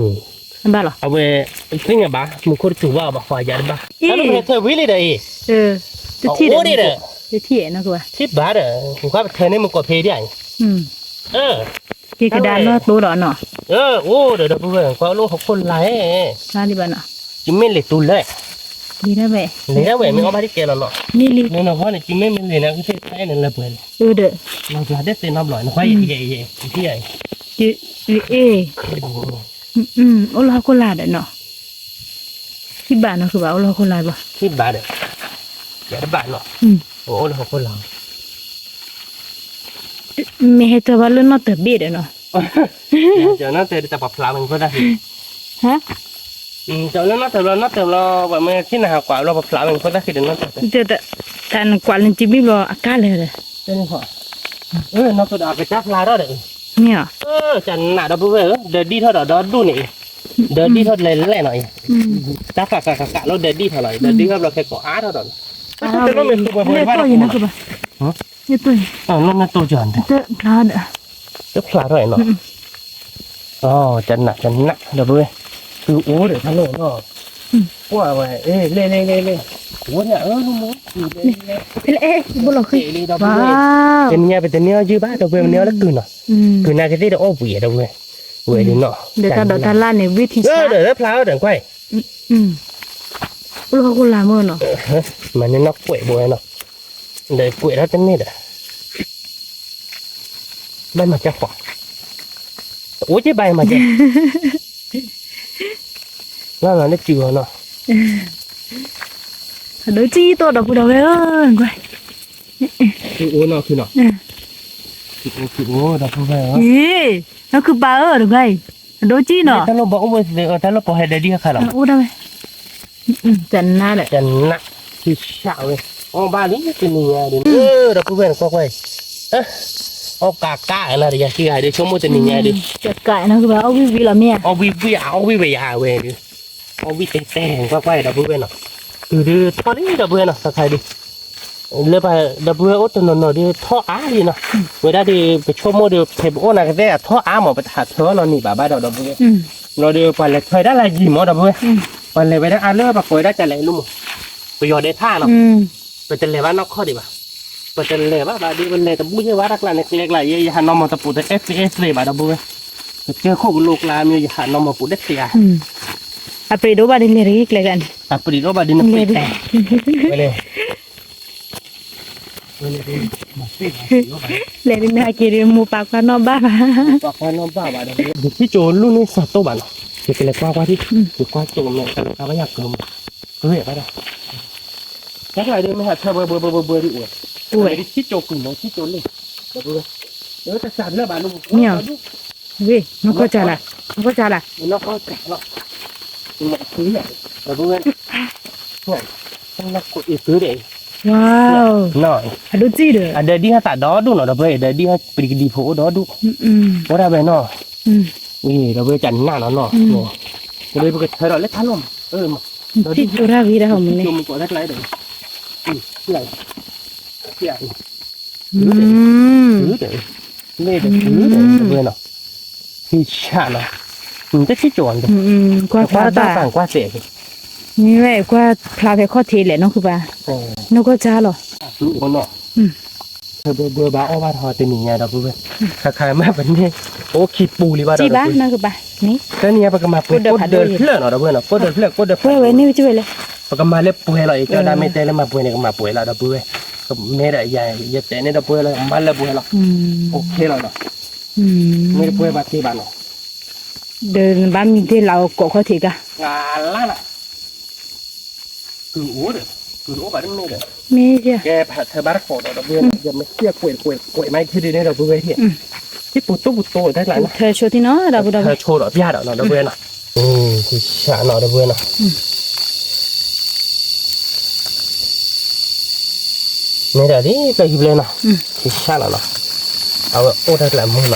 အံၤ, အဝဲ, သ့ၣ်ညါဘၣ် မူခိၣ်တစူၤဘၣ်ဘၣ် ပှၤယၤတဘၣ်, တၢ်လၢပဟဲထၢဝံၤလံဒီးအံၤ, အိၣ်ဒံးဒီး, ထံၣ်ဘၣ်ဒီး နကွၢ်ပထၢန့ၢ်မူကိးဖဲဒံးအံၤ, ကကဒါနီၢ်တိဒီးနီၤ, အိၣ်ဒီးဒီပုၢ်ဝဲၢ် ကွၢ်လၢဟီၣ်ခိၣ်လာ်, ယမ့ၢ်လံာ်တူၤလၢ, လံာ်ဒၣ်ဝဲ, မ့ၢ်အီၣ်ဘၣ်တကဲလီၤနီၤ, နနဃီန့ၣ် ယမ့ၢ်မ့ၢ်လံာ်န့ၣ် ကသ့ၣ်ဖဲန့ၣ်လၢပှဲၤလံ, ဒီး, နီၢ်ဘျါတသ့နီတဘျီ နကွၢ်ယဲ, ယဲ, ယဲ, ယဲ, အိၣ်လၢဟီၣ်ခိၣ်လာ်ဒီးနီၤ, ထံၣ်ဘၣ်နီၤ ဃုဘၣ် အိၣ်လၢဟီၣ်ခိၣ်လာ်ဘၣ်, ထံၣ်ဘၣ်ဒီး, ယတဘၣ်နီၤ, အိၣ်လၢဟီၣ်ခိၣ်လာ် မ့ၢ်ဟဲထၢဘၣ်လၢနီၢ်တၢၤဘ့ၣ်ဒီးနီၤ, နီၢ်တၢၤဒီးတၢ်ပှၤဖျါဝဲဖိသၣ်ဃံ, လၢနီၢ်တၢၤဘျီ နီၢ်တၢၤဘျီ ပှၤမ့ၢ်ထံၣ်နၤဟးကွၢ်ဘျီ ပှၤဖျါဝဲဖိသၣ်ဃံဒီးနီၢ်တၢၤ, တၢ်နကွၢ်လၢနစုမံဘျီအကါလဲၣ်ဒီး, နီၢ်ခိဒီးအကစၢ်ဖျါထီၣ်ဒီး, မ့ၢ်, ကနးဒီပုၢ်ဝဲၢ်ဧၢ ဒၢးဒံၣ်ထီၣ်ဒီးဒီဒူၣ်န့ၣ်အံၤ, ဒၢးဒံၣ်ထီၣ်လဲၤလဲၣ်နီၤအံၤ, တၢ်ဃးဃးဃးဃးလီၤ ဒၢးဒံၣ်ထီၣ်လီၤအံၤ ဒၢးဒံၣ်ထီၣ်ဘျီခဲကိးအါထီၣ်ဒီး, တၢ်လီၢ်မ့ၢ်တူၢ်ပှဲၤပှဲၤဘၣ်, နတိၢ်ယၤ, တဖျါထီၣ်အံၤနီၤ, ကနးကနးဒီပုၢ်ဝဲၢ်, သုအိၣ်ဒီးတၢ်လီၢ်နီၤ, ကွၢ်ဝဲ, လဲၤလဲၤလဲၤလဲၤ, ဝဲန့ၣ်အၢ ဖဲလဲၣ်အဲၣ်ဘိလီၤဃံ, တနံၤညါပတန့ၢ်အီၣ်ယုၢ်ဘၣ် ဒီပုၢ်ဝဲၢ် ပန့ၢ်အီၣ်လၢကုၢ်နီၤ, ကုၢ်နာ်ကသ့ၣ်ဒီးအီၣ်ဘှံးဒီပုၢ်ဝဲၢ်, ဝဲဒၣ်နီၤ, ဒီးတၢ်ဒိးတၢ်လၢ်န့ၣ် ဝံထံစး, ဒီးဖျါအီၤဒီးကွၢ်, အိၣ်လၢဟီၣ်ခိၣ်လာ်မ့ၢ်နီၤ, မၤန့ၢ်နီၢ်ကွဲးဘိနီၤ, ဒီးကွဲးထီၣ်တန့ၢ်ဒီး ဘၣ်မၤကၢ်ဃီ, အိၣ်က့ဘၣ်မၤကၢ်, လၢလီၤလၢစုအီၤနီၤ, အဒိကံၢ်တီၢ်ဒီပုၢ်ဒီဝဲၢ်ဧၢ, ကွၢ်, အိၣ်နီၤခုနီၤ, အိၣ်ဒီပုၢ်ဝဲၢ်ဧၢ, နီၢ်ခုပၢ်ဧၢ တကွၢ်အံၤ, အဒိကံၢ်နီၤ, တၢ်လီၢ်ဘၣ်အိၣ်ဝဲသ့ၣ် တၢ်လီၢ်ပီၤဟဲဒၢးဒံၣ်ဟဲခါလီၤ, အိၣ်ဒၣ်ဝဲ ကနးဒီး, ကနး, ဟံၣ်ဆၣ်ဝဲ, အီၣ်ဘၣ်လံတနံၤညါဒီး, ဒီပုၢ်ဝဲၢ်နကွၢ်ကွၢ်အံၤ, အီၣ်ကးကးနၤဒီး ယၤခံဂၤဒီး ဆိကမိၣ်တနံၤညါဒီး, ကးကးနၤကဘၣ်အီၣ်ဝံၣ်ဝံၣ်လီၤမ့ၢ်ဧါ, အီၣ်ဝံၣ်ဝံၣ်ဧါ အီၣ်ဝံၣ်ဝံၣ်ဧါဝဲဒီး, အီၣ်ဝံၣ်တဲတဲ ကွၢ်ကွၢ်အံၤ ဒီပုၢ်ဝဲၢ်နီၤ, ကုၢ်ဒီးထီၣ်လံ ဒီပုၢ်ဝဲၢ်နီၤ ခါခါဒီး လၢပှၤဒီပုၢ်ဝဲၢ်အိၣ်တနီၤနီၤဒီးထီၣ်အါလံနီၤ, ဝဲဒၣ်ဒီး ပဆိကမိၣ်ဒီး ဖဲပအိၣ်နၤကသ့ၣ် အထီၣ်အါမး ပတဟးထၢအီၤနီတနံၤဘၣ်ဘၣ်ဒီး ဒီပုၢ်ဝဲၢ်, လီၤဒီး ပှၤလဲၤထီၣ်ဝဲဒၣ်လၢယံၤမး ဒီပုၢ်ဝဲၢ်, ပှၤလဲၤဝဲဒၣ်အါလၢပှၤကိးဝဲဒၣ်ကလဲၣ်လၢမး, ပယီၤဒဲးထၣ်နီၤ, ပတလဲၤဘၣ်နီၢ်ခီၣ်ဒံးဘၣ်, ပတလဲၤဘၣ်ဘၣ်ဒီး ပလဲၤတဘူၣ်ယဲၢ်ဘၣ်တၢ်ကျါန့ၣ် ကျဲကျါ ယဲ ယဟးနီၢ်မီၢ်တပူၤတအဲၣ်သ့အဲၣ်သ့ဘၣ် ဒီပုၢ်ဝဲၢ်, ကစၢၢ်ခိၣ်ကလိကျါမ့ၢ် ယဟးနီၢ်မီၢ်ပူၤတအဲၣ်သ့ဧါ အပှ့ၤဒိၣ်ဘၣ်ဒ်လဲၣ်တဂ့ၤကျဲကျါန့ၣ်, အပှ့ၤဒိၣ်ဘၣ်ဒ်နပှ့ၤတဲ, လဲၤဒ်န့ၣ်ဟဲက့ၤဒီး မိၢ်ပၢ်ကွၢ်နီၣ်ဘၣ်ဘၣ်, ယထံၣ်ကၠိလူၢ်န့ၣ်စးတိၢ်ဘၣ်နီၤ, ယကလဲၤကွၢ်ကွၢ်ထံၣ်, ယကွၢ်ကၠိကမဲာ် ကဘၣ်ယၤကၢမး, ကဝဲဘၣ်ဒီး, တၢ်ကျါဒီး မ့ၢ်ဟးထၢဝဲဘှဲဘှဲဘှဲဘှဲဒ်အိၣ်ဝဲ, ထံၣ်ကၠိကုၢ်နီၤ ထံၣ်ကၠိလ့ၢ်, ဒီပုၢ်ဝဲၢ်, တၢ်စးဘျၢဘၣ်လၢ မ့ၢ်အီၤ, ဝ့ၢ် နီၢ်ကီၢ်စၢ်လၢ, နီၢ်ကီၢ်စၢ်လၢ, နီၢ်ကီၢ်စၢ်လီၤ, ဒီပုၢ်ဝဲၢ်, နီၢ်ကီၢ်အံၤသုဒီး, ဝါ, အဒိၣ်စံၣ်ဒီး, အဒၢးဒံၣ်ဟဲသးဒီဒူၣ်နီၤ ဒီပုၢ်ဝဲၢ် အဒၢးဒံၣ်ဟဲပျံၤကဒံဖိအိၣ်ဒီဒူၣ်, အိၣ်ဒၣ်ဝဲနီၤ, ဒီပုၢ်ဝဲၢ်ကနၣ်နီၤနီၤ, ဒီးပကထၢဒီးလၢထါလီၢ်မး, ထံၣ်ကၠိတၢ်ဂ့ၤတၢ်ဟီၣ်မနုၤလဲၣ်, လ့ၢ်ဒီး, လ့ၢ်ဒီး, ဒီပုၢ်ဝဲၢ်နီၤ, ဟံၣ်ဆၣ်နီၤ, တထံၣ်ကၠိအီၤ, ကွၢ်တၢ်သၣ်ကွၢ်သဲး, မ့ၢ်ဝဲကွၢ်ဖျါဖဲခီၣ်ထံးလဲၣ် နီၢ်ခုပၢ်, နီၢ်ကီၢ်စၢ်လီၤ, ဘၢဘၢဘၣ်အီၣ်ဘၣ်ထီၣ်တနံၤညါ ဒီပုၢ်ဝဲၢ်, ခါခါမးပန့ၢ်, အိၣ်ခံပူၤလံဘၣ်ဒီး, တနံၤညါပကမၤပှဲၤကိးဒၢးဖျၢၣ်နီၤ ဒီပုၢ်ဝဲၢ်နီၤ ကိးဒၢးဖျၢၣ်ကိးဒၢးဖျၢၣ်, ပကမၤလၢပှဲၤလီၤအံၤ ကၠီဒါမ့ၢ်တဲလၢမၤပှဲၤန့ၣ် ကမၤပှဲၤလီၤ ဒီပုၢ်ဝဲၢ်, မ့ၢ်ဒီးယတဲန့ၣ် ဒီပုၢ်ဝဲၢ်လီၤ မၤလၢပှဲၤလီၤ, အိၣ်ခဲလီၤနီၤ, မ့ၢ်တပှဲၤဘၣ်တ့ၢ်ဘၣ်နီၤ, ဒီးနဘၣ်မံဒ့လၢကိးခီၣ်ထံးကါ, လၢနီၤ ကုၢ်အိၣ်ဒီး, ကုၢ်တအိၣ်ဘၣ်တမ့ၢ်ဒီး, မ့ၢ်ယဲ, ကဲဖးထၢဘၣ်တကိးဒီး ဒီပုၢ်ဝဲၢ်, ယမ့ၢ်သံကွဲးကွဲးကွဲးမး ယထံၣ်ဒ်န့ၣ် ဒီပုၢ်ဝဲၢ်, ထံၣ်ပူၤတိၢ်ပူၤတိၢ်တၢ်ကျါနီၤ, ထၢဆိဒီးပျၢ်ဒီးနီၤ ဒီပုၢ်ဝဲၢ်နီၤ, ထံဆးနီၤ ဒီပုၢ်ဝဲၢ်နီၤ, မ့ၢ်ဒၣ်ဒ်ပျၢ်ခံဖျၢၣ်နီၤ, ထံဆးလီၤနီၤ, အဝဲအိၣ်တၢ်ကျါမုၢ်နီၤ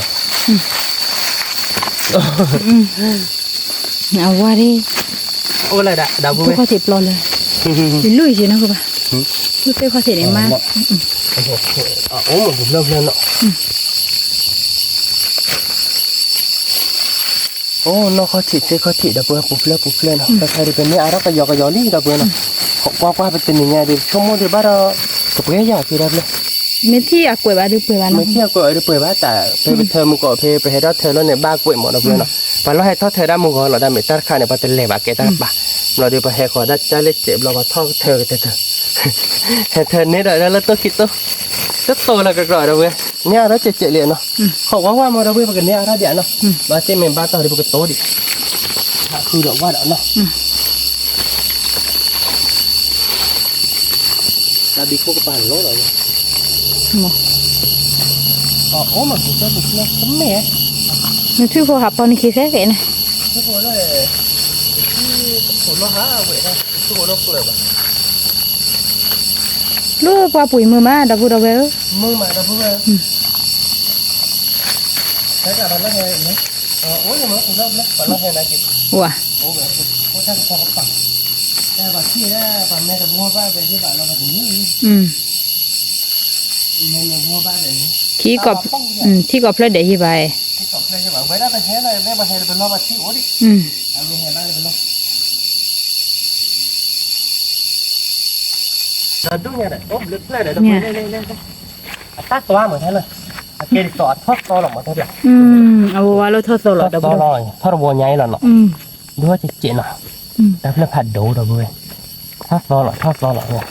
အဝါဒ်, အိၣ်လၢဒၣ် ဒီပုၢ်ဝဲၢ်, ယလူၢ်ယံၤနီၤကဘၣ်, လူၢ်သ့ၣ်ခီၣ်ထံးန့ၣ်မး, အိၣ်မးပူၤဖျၢၣ်ဖျၢၣ်နီၤ, အိၣ်နီၢ်ခီၣ်ထံးသ့ၣ်ခီၣ်ထံး ဒီပုၢ်ဝဲၢ် ပူၤဖျၢၣ်ပူၤဖျၢၣ်နီၤ, တၢ်ခါဒ်ပမ့ၢ်အါထီၣ်ကယီကယီလံ ဒီပုၢ်ဝဲၢ်နီၤ, ကွၢ်ကွၢ်ပတနံၤညါဒ် ဆိကမိၣ်ဒ်ဘၣ်ဒီး ကပှဲၤယၤက့ၤတၢ်ဖျၢၣ် မ့ၢ်ထံၣ်အကွဲးဘၣ်ဒ်ပှဲၤဘၣ်နီၤ, မ့ၢ်ထံၣ်အကွဲးဘၣ်ဒ်ပှဲၤဘၣ်တၢ်, ဖဲပထၢမုၢ်ကီး ဖဲပဟဲထီၣ်ထၢလီၤန့ၣ် ဘၣ်ကွဲးမး ဒီပုၢ်ဝဲၢ်နီၤ, ပှၤလီၤဟဲထီၣ်ထၢဒၣ်မုၢ်ဂီၤလီၤ ဒၣ်မ့ၢ်တၢ်တခါန့ၣ် ပှၤတလဲၤဘၣ်ကဲတၢ်ဘၣ်, ဘျီဒီးပဟဲဃီၤဒၣ်တၢ်လၢစဲးဘျီ ပှၤထီၣ်ထၢကတၢၢ်, ဟဲထၢန့ၢ်ဒီးလၢတိၢ်ခံတိၢ်, တတိၤလီၤကကြၢး ဒီပုၢ်ဝဲၢ်, န့ၢ်အါထီၣ်စဲးစဲးလံနီၤ, ခီၣ်ဝါဝါမး ဒီပုၢ်ဝဲၢ် ပကန့ၢ်အါထီၣ်ဒံးနီၤ, ဘၣ်သ့ၣ်မ့ၢ်ဘၣ်တီၢ်ဒ်ပကတိၤဒံး, ဟးဃုဒီးဝါဒီးနီၤ တၢ်ဘံခိၣ်ကပၤလီၤဒီး, အိၣ်မးပူၤဖျၢၣ်ပူၤဖျၢၣ်တမ့ၢ်, နထံၣ်ဖိဟးပီန့ၣ်ခံဖဲဖဲန့ၣ်, ထံၣ်ဖိလၢ, ထံၣ်ဖိလၢဟးဝဲဒၣ် ထံၣ်ဖိလၢပျၢၤဘၣ်, လၢပှၤပှ့ၤမုာ်မး ဒီပုၢ်ဒီဝဲၢ်ဧၢ, မုာ်မး ဒီပုၢ်ဝဲၢ်, တၢ်ဘၣ်လၢဟဲ, အိၣ်လၢမုာ်ပူၤဖျၢၣ်ပူၤဖျၢၣ် ပှၤလီၤဟဲနာ်က့ၤ, ဝါ, အိၣ်ဝဲ, အိၣ်တၢ်ကပၤကပၤ, တၢ်ဘၣ်ထံၣ်ဒၣ် ပှၤမ့ၢ်တဘှီဘၣ် ပဟ့ၣ်ဘၣ်လီၤ ပတမုာ်, မ့ၢ်မ့ၢ်ဘှီဘၣ်ဒီးန့ၣ်, ထံကီၢ်ဖျၢၣ်ဒဲးယံၤဘၣ်, ထံကီၢ်ဖျၢၣ်ယံၤဘၣ် ဝဲဒၣ်ပဟဲလီၤ ပဟဲလီၤပလီၤ ပှၤထံၣ်အိၣ်ဒံး, အမ့ၢ်ဟဲဘၣ်လၢပလီၤ ဒီးဒူၣ်ညါဒီး အိၣ်ဘျၢဖျၢၣ်ဒီး အတၢ်သွါမးတၢ်လၢ, အကဲဒ်သိးအထီၣ်သီလီၤမးတၢ်ဒီး, အဝဲဝါလၢထီၣ်သီလီၤ ထီၣ်တဝီညါအံၤလီၤနီၤ, ဒိၣ်စဲးစဲးနီၤ, တၢ်ဖျၢၣ်ဖးဒိၣ်ဒီးဝဲ, ထီၣ်သီလီၤ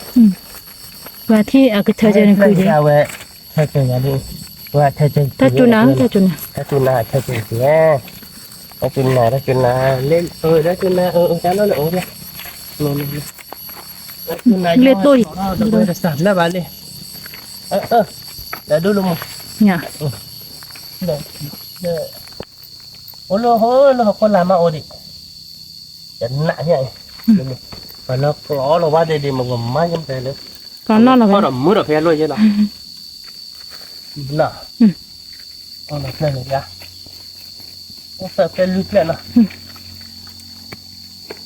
ထီၣ်သီလီၤဝဲ, ပှၤထံၣ်အကထၢကဲနကုာ်ယဲ, ဝဲ, ထၢကဲယၤလံ, ဝဲထၢကဲ, တၢ်စူၤနၤ တၢ်စူၤနၤ, တၢ်စူၤနၤ ထၢကဲယၤ, တၢ်စူၤနၤ တၢ်စူၤနၤ, လၢ, တၢ်စူၤနၤ အၢ တၢ်လီၢ်န့ၣ်အိၣ်ဘၣ် လ့တိၢ်အံၤ, တစၢ်ဖျၢၣ်ဘၣ်လံ,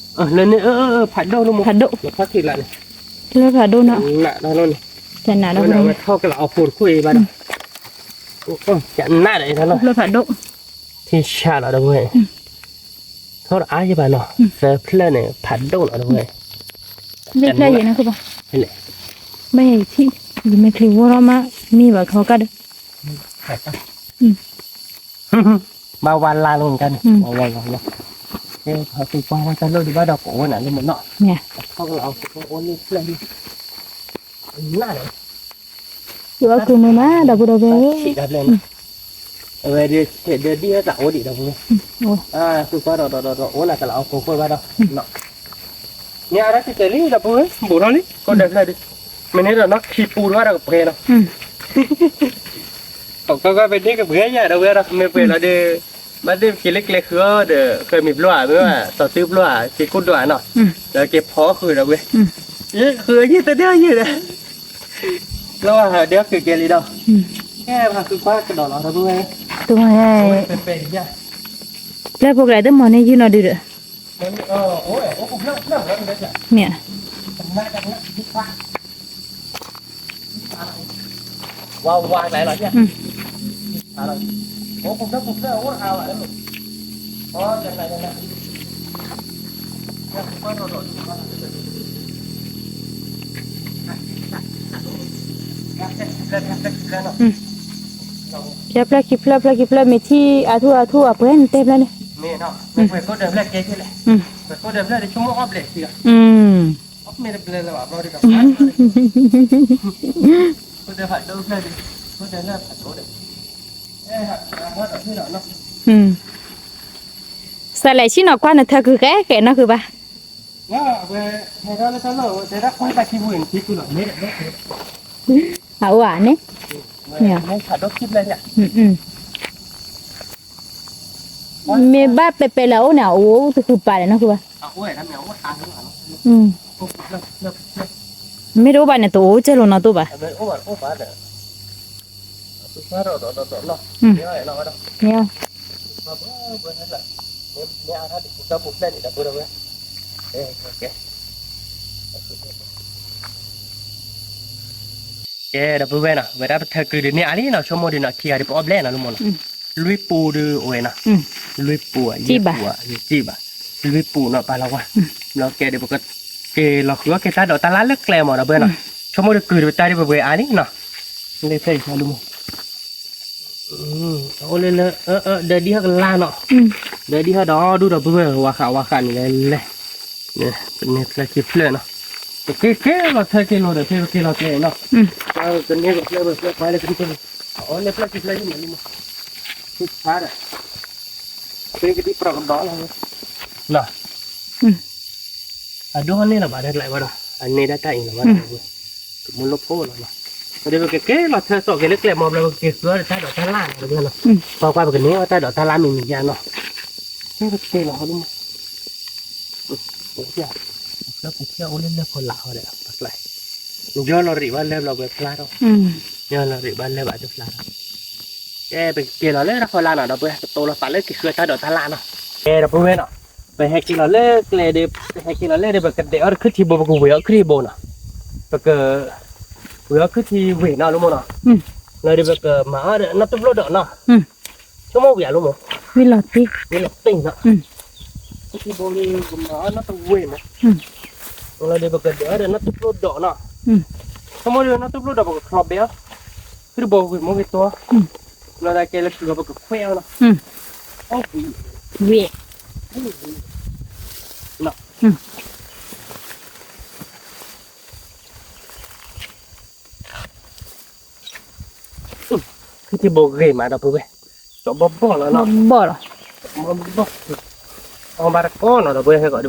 အၢ, ဒီးဒိၣ်လၢမူ, အိၣ်လၢဟိလၢဟီၣ်ခိၣ်လာ်မးအိၣ်ဒံး, တနးညါအံၤ, ပှၤလၢကျီလီၤဝဲဒ်ဒ်မ့ၢ်ကမၤယမတဲလၢ, ကျီနီၣ်လီၤဝဲ, ဒီးမုာ်ဒီးဖဲအလွၢ်ယဲလီၤ, န, အိၣ်ဖျၢၣ်န့ၣ်ယါ, အိၣ်ဖျၢၣ်ဖဲလွံၢ်ဖျၢၣ်နီၤ လၢန့ၣ် ဖးဒိၣ်လၢမူ ဖးဒိၣ် လၢဖးထံလၢန့ၣ် လၢဖးဒိၣ်နီၤ နးဒီးလီၤန့ၣ် တနးဒီး ဝဲထီၣ်ကလးအီၤဖိတခိၣ်အံၤဘၣ်ဒီး ကနးဒီးအံၤလီၤ လၢဖးဒိၣ် ထံဆးလီၤဒီးဝဲ ထီၣ်တအါယံၤဘၣ်နီၤ သၢဖျၢၣ်န့ၣ် ဖးဒိၣ်လီၤဒီးဝဲ မ့ၢ်ဖျၢၣ်ယံၤနီၤ ကဘၣ် မ့ၢ်ယံၤထံၣ် ယမ့ၢ်ချံဝီထီၣ်မး မ့ၢ်ဘၣ်ခီကၢ်ဒီး ဘၣ်ဝါလါလိာ်ကါန့ၣ် ဝါဝါဝါဝါ ကဲ ဟးသူၣ်ကွၢ်ဝဲတၢ်လီၢ်ဒံးဘၣ်ဒီးကိးဝဲနၤလၢမနီၣ် ထီၣ်ကလးအီၤ အိၣ်လၢဖျၢၣ်လံ နးလီၤ ယအီၣ်ကုၤမုာ်မး ဒီပုၢ်ဒီဝဲၢ် အဝဲဒၣ် ဒ်ဟဲသးအိၣ်ဒံးဒီပုၢ်ဝဲၢ် သူၣ်ကွၢ်ဒီးဒီးဒီး အိၣ်လၢကလးအီၤကိးကွဲၢ်ဘၣ်ဒီး မ့ၢ်အါဒၣ်ကတဲာ်လံဒီပုၢ်ဝဲၢ် ဘူးထီၣ်လံ ကိးဒၢးဖျၢၣ်ဒံး မ့ၢ်န့ၣ်ဒီးနီၢ်ခံပူၤတဘၣ်ဒီးကပှဲၤနီၤ ကီးကီးကီးဖဲန့ၣ်ကပှဲၤယၤဒီးဝဲဒီး မ့ၢ်ပှဲၤလီၤဒီး ဘၣ်သ့ၣ်ပက့ၤလၢကျဲဃုအီၤဒီး ဃဲမံၤဘျီဧါ မ့ၢ်ဘၣ် စီၤတုဘျီဧါ က့ၤကိၢ်ဒွးနီၤ ဒီးက့ၤဖီဃုာ်ဒီးဝဲ ယဃုာ်ယံၤတဒၢယံၤဒီး လီၤဝဲဟးဒၢဃုာ်ကဲလံဒီး ကဲပှၤဃုကွၢ်ကဒီးလီၤဒီပုၢ်ဝဲၢ် ပျဲၢ်ဖိကလဲၤတမီၤန့ၣ်ယုၢ်နီၤဒုးဒီး မ့ၢ် ဝါဝါကျဲလီၤ ဖျၢၣ်ဖျၢၣ်ခံဖျၢၣ် ဖျၢၣ်ခံဖျၢၣ် မ့ၢ်ထံၣ်အထူၣ်အထူၣ်အပှဲၤန့ၣ်တဲဖျၢၣ်န့ၣ် မ့ၢ် စးလဲၤဆံၣ်နီၤကွၢ်နထၢကုၤဃဲဃဲနီၢ်ကုၤဘၣ် ဝဲ ဟဲဒၣ်လၢတၢ်လီၢ်ဝဲ တဲဒၣ်ကွၢ်တၢ်ခံပူၤန့ၣ် ထံကူလီၤ မ့ၢ်ဒီး အအိၣ်ဧါန့ၣ် မ့ၢ်ဖးဒိၣ်ခံဖျၢၣ်န့ၣ် မ့ၢ်ဘၣ်ပဲပဲလၢအအိၣ်န့ၣ် အအိၣ်တဃုပာ်ဒီးနီၢ်ဃုဘၣ် မ့ၢ်တအိၣ်ဘၣ်န့ၣ် တအိၣ်ကဲလိာ်နီၢ်တအိၣ်ဘၣ် မ့ၢ် ကဲ ဒီပုၢ်ဝဲၢ်နီၤ ဝဲဒၣ်ပထၢကုာ်ဒုးန့ၢ်အါလံနီၤ ဆိကမိၣ်ဒုးနီၤ ခံဂၤဒုးပအီၣ်ဘျဲၣ်နီၤ လူမီၤနီၤ လွံၢ်ပူၤဒုးအိၣ်ဝဲနီၤ လွံၢ်ပူၤ ယဲၢ်ပူၤ ယစံၣ်ဘၣ် လွံၢ်ပူၤနီၤ ပာ်လီၤဝဲ ဘျီကဲဒုးပကက့ၤလီၤဃုအီၣ်က့ၤတၢ်ဒိးတၢ်လၣ်လၢကျဲမီၤ ဒီပုၢ်ဝဲၢ်နီၤ ဆိကမိၣ်ဒုးကုာ်ဒုးပတၢ်ဒုးပှဲၤအါလံနီၤ လၢဖျၢၣ်အံၤလူမီၤ အအိၣ်လၢလၢ ဒၢဒံဟဲကလါနီၤ ဒၢဒံဟဲဒီးဒူၣ်ဒီပုၢ်ဝဲၢ် ဝါဃးဝါဃးန့ၣ်လဲၤလဲၤ ပန့ၢ်ဖျၢၣ်ခံဖျၢၣ်နီၤ ပက့ၤက့ၤလီၤထၢက့ၤလီၤဒီး ဖဲပက့ၤလီၤကျဲနီၤ ပကန့ၢ်ကဖျၢၣ်ဝဲဖျၢၣ်ခွါလၢကဒံက့ၤ အအိၣ်လၢဖျၢၣ်ခံဖျၢၣ်ယံၣ်မးလံမီၤ ဖုဖါဒီး ဖဲကဒံပြးကဒီးလီၤ နီၤ အဒိၣ်န့ၢ်လီၤဘၣ်ဒၣ်ကျဲဘၣ်ဒီး အန့ၢ်ဒၣ်တၢ်အံၤလီၤဘၣ်ဒီး ကမူလိၣ်ဖိလီၤနီၤ ဒီးပကက့ၤလီၤထၢစိာ်က့ၤလၢကျဲမီၤဘျီ ပကက့ၤဃုအီၣ်တၢ်ဒိးတၢ်လၣ်နီၤ ဒီး ပကွၢ်ပကန့ၢ်အီၣ်တၢ်ဒိးတၢ်လၣ်မံၤမံၤယါနီၤ ကဲပက့ၤလီၤဟီဒ်မီၤ လၢပူၤဖျဲၣ်အိၣ်လၢလၢၢ်ဖီလာ်ဟီဒီး ပကျဲ ယီလီၤရံးဘၣ်လၢဘျီပဖျါထီၣ် ယီလီၤရံးဘၣ်လၢဘၣ်တဖျါထီၣ် ကဲပကက့ၤလီၤလၢတၢ်ဖီလာ်နီၤ ဒီးပကတိၤလီၤသးလၢက့ၤဃုတၢ်ဒိးတၢ်လၣ်နီၤ ကဲဒီပုၢ်ဝဲၢ်နီၤ ပဟဲက့ၤလီၤလၢကျဲဒီး ပဟဲက့ၤလီၤလၢဒီး ပကဒဲးအီၣ်တခုထံဘိ ပကဝ့ၤအီၣ်ခုထံဘိနီၤ ပက ဝ့ၤအီၣ်ခုထံဝ့ၤနီၤ လူမီၤနီၤ လၢဒီးပကမၤအီၣ်ဒီးနီၢ်တဘျီဒီးနီၤ ဆိကမိၣ်ဝံၤအါလူမီၤ ဝံၤလီၤသ့ ဝံၤလီၤသ့နီၤ ခုထံဘိလၢကမၤအီၣ်နီၢ်တဝ့ၤမီၤ လၢဒီးပကဒဲးအီၣ်ဒီးနီၢ်တဘျီဒီးနီၤ ဆိကမိၣ်ဒီးနီၢ်တဘျီဒီးပကချီဘဲအီၣ် ခုထံဘိဝ့ၤမီၤဂ့ၤတီ လီၤဒၣ်ကဲလၢခုဂီၤပကခွဲးအီၤနီၤ အီၣ်ဝံၤ ဝံၤ နီၤ ခုထံဘိဂ့ၤမးဒီပုၢ်ဝဲၢ် ကၠီဘီၣ်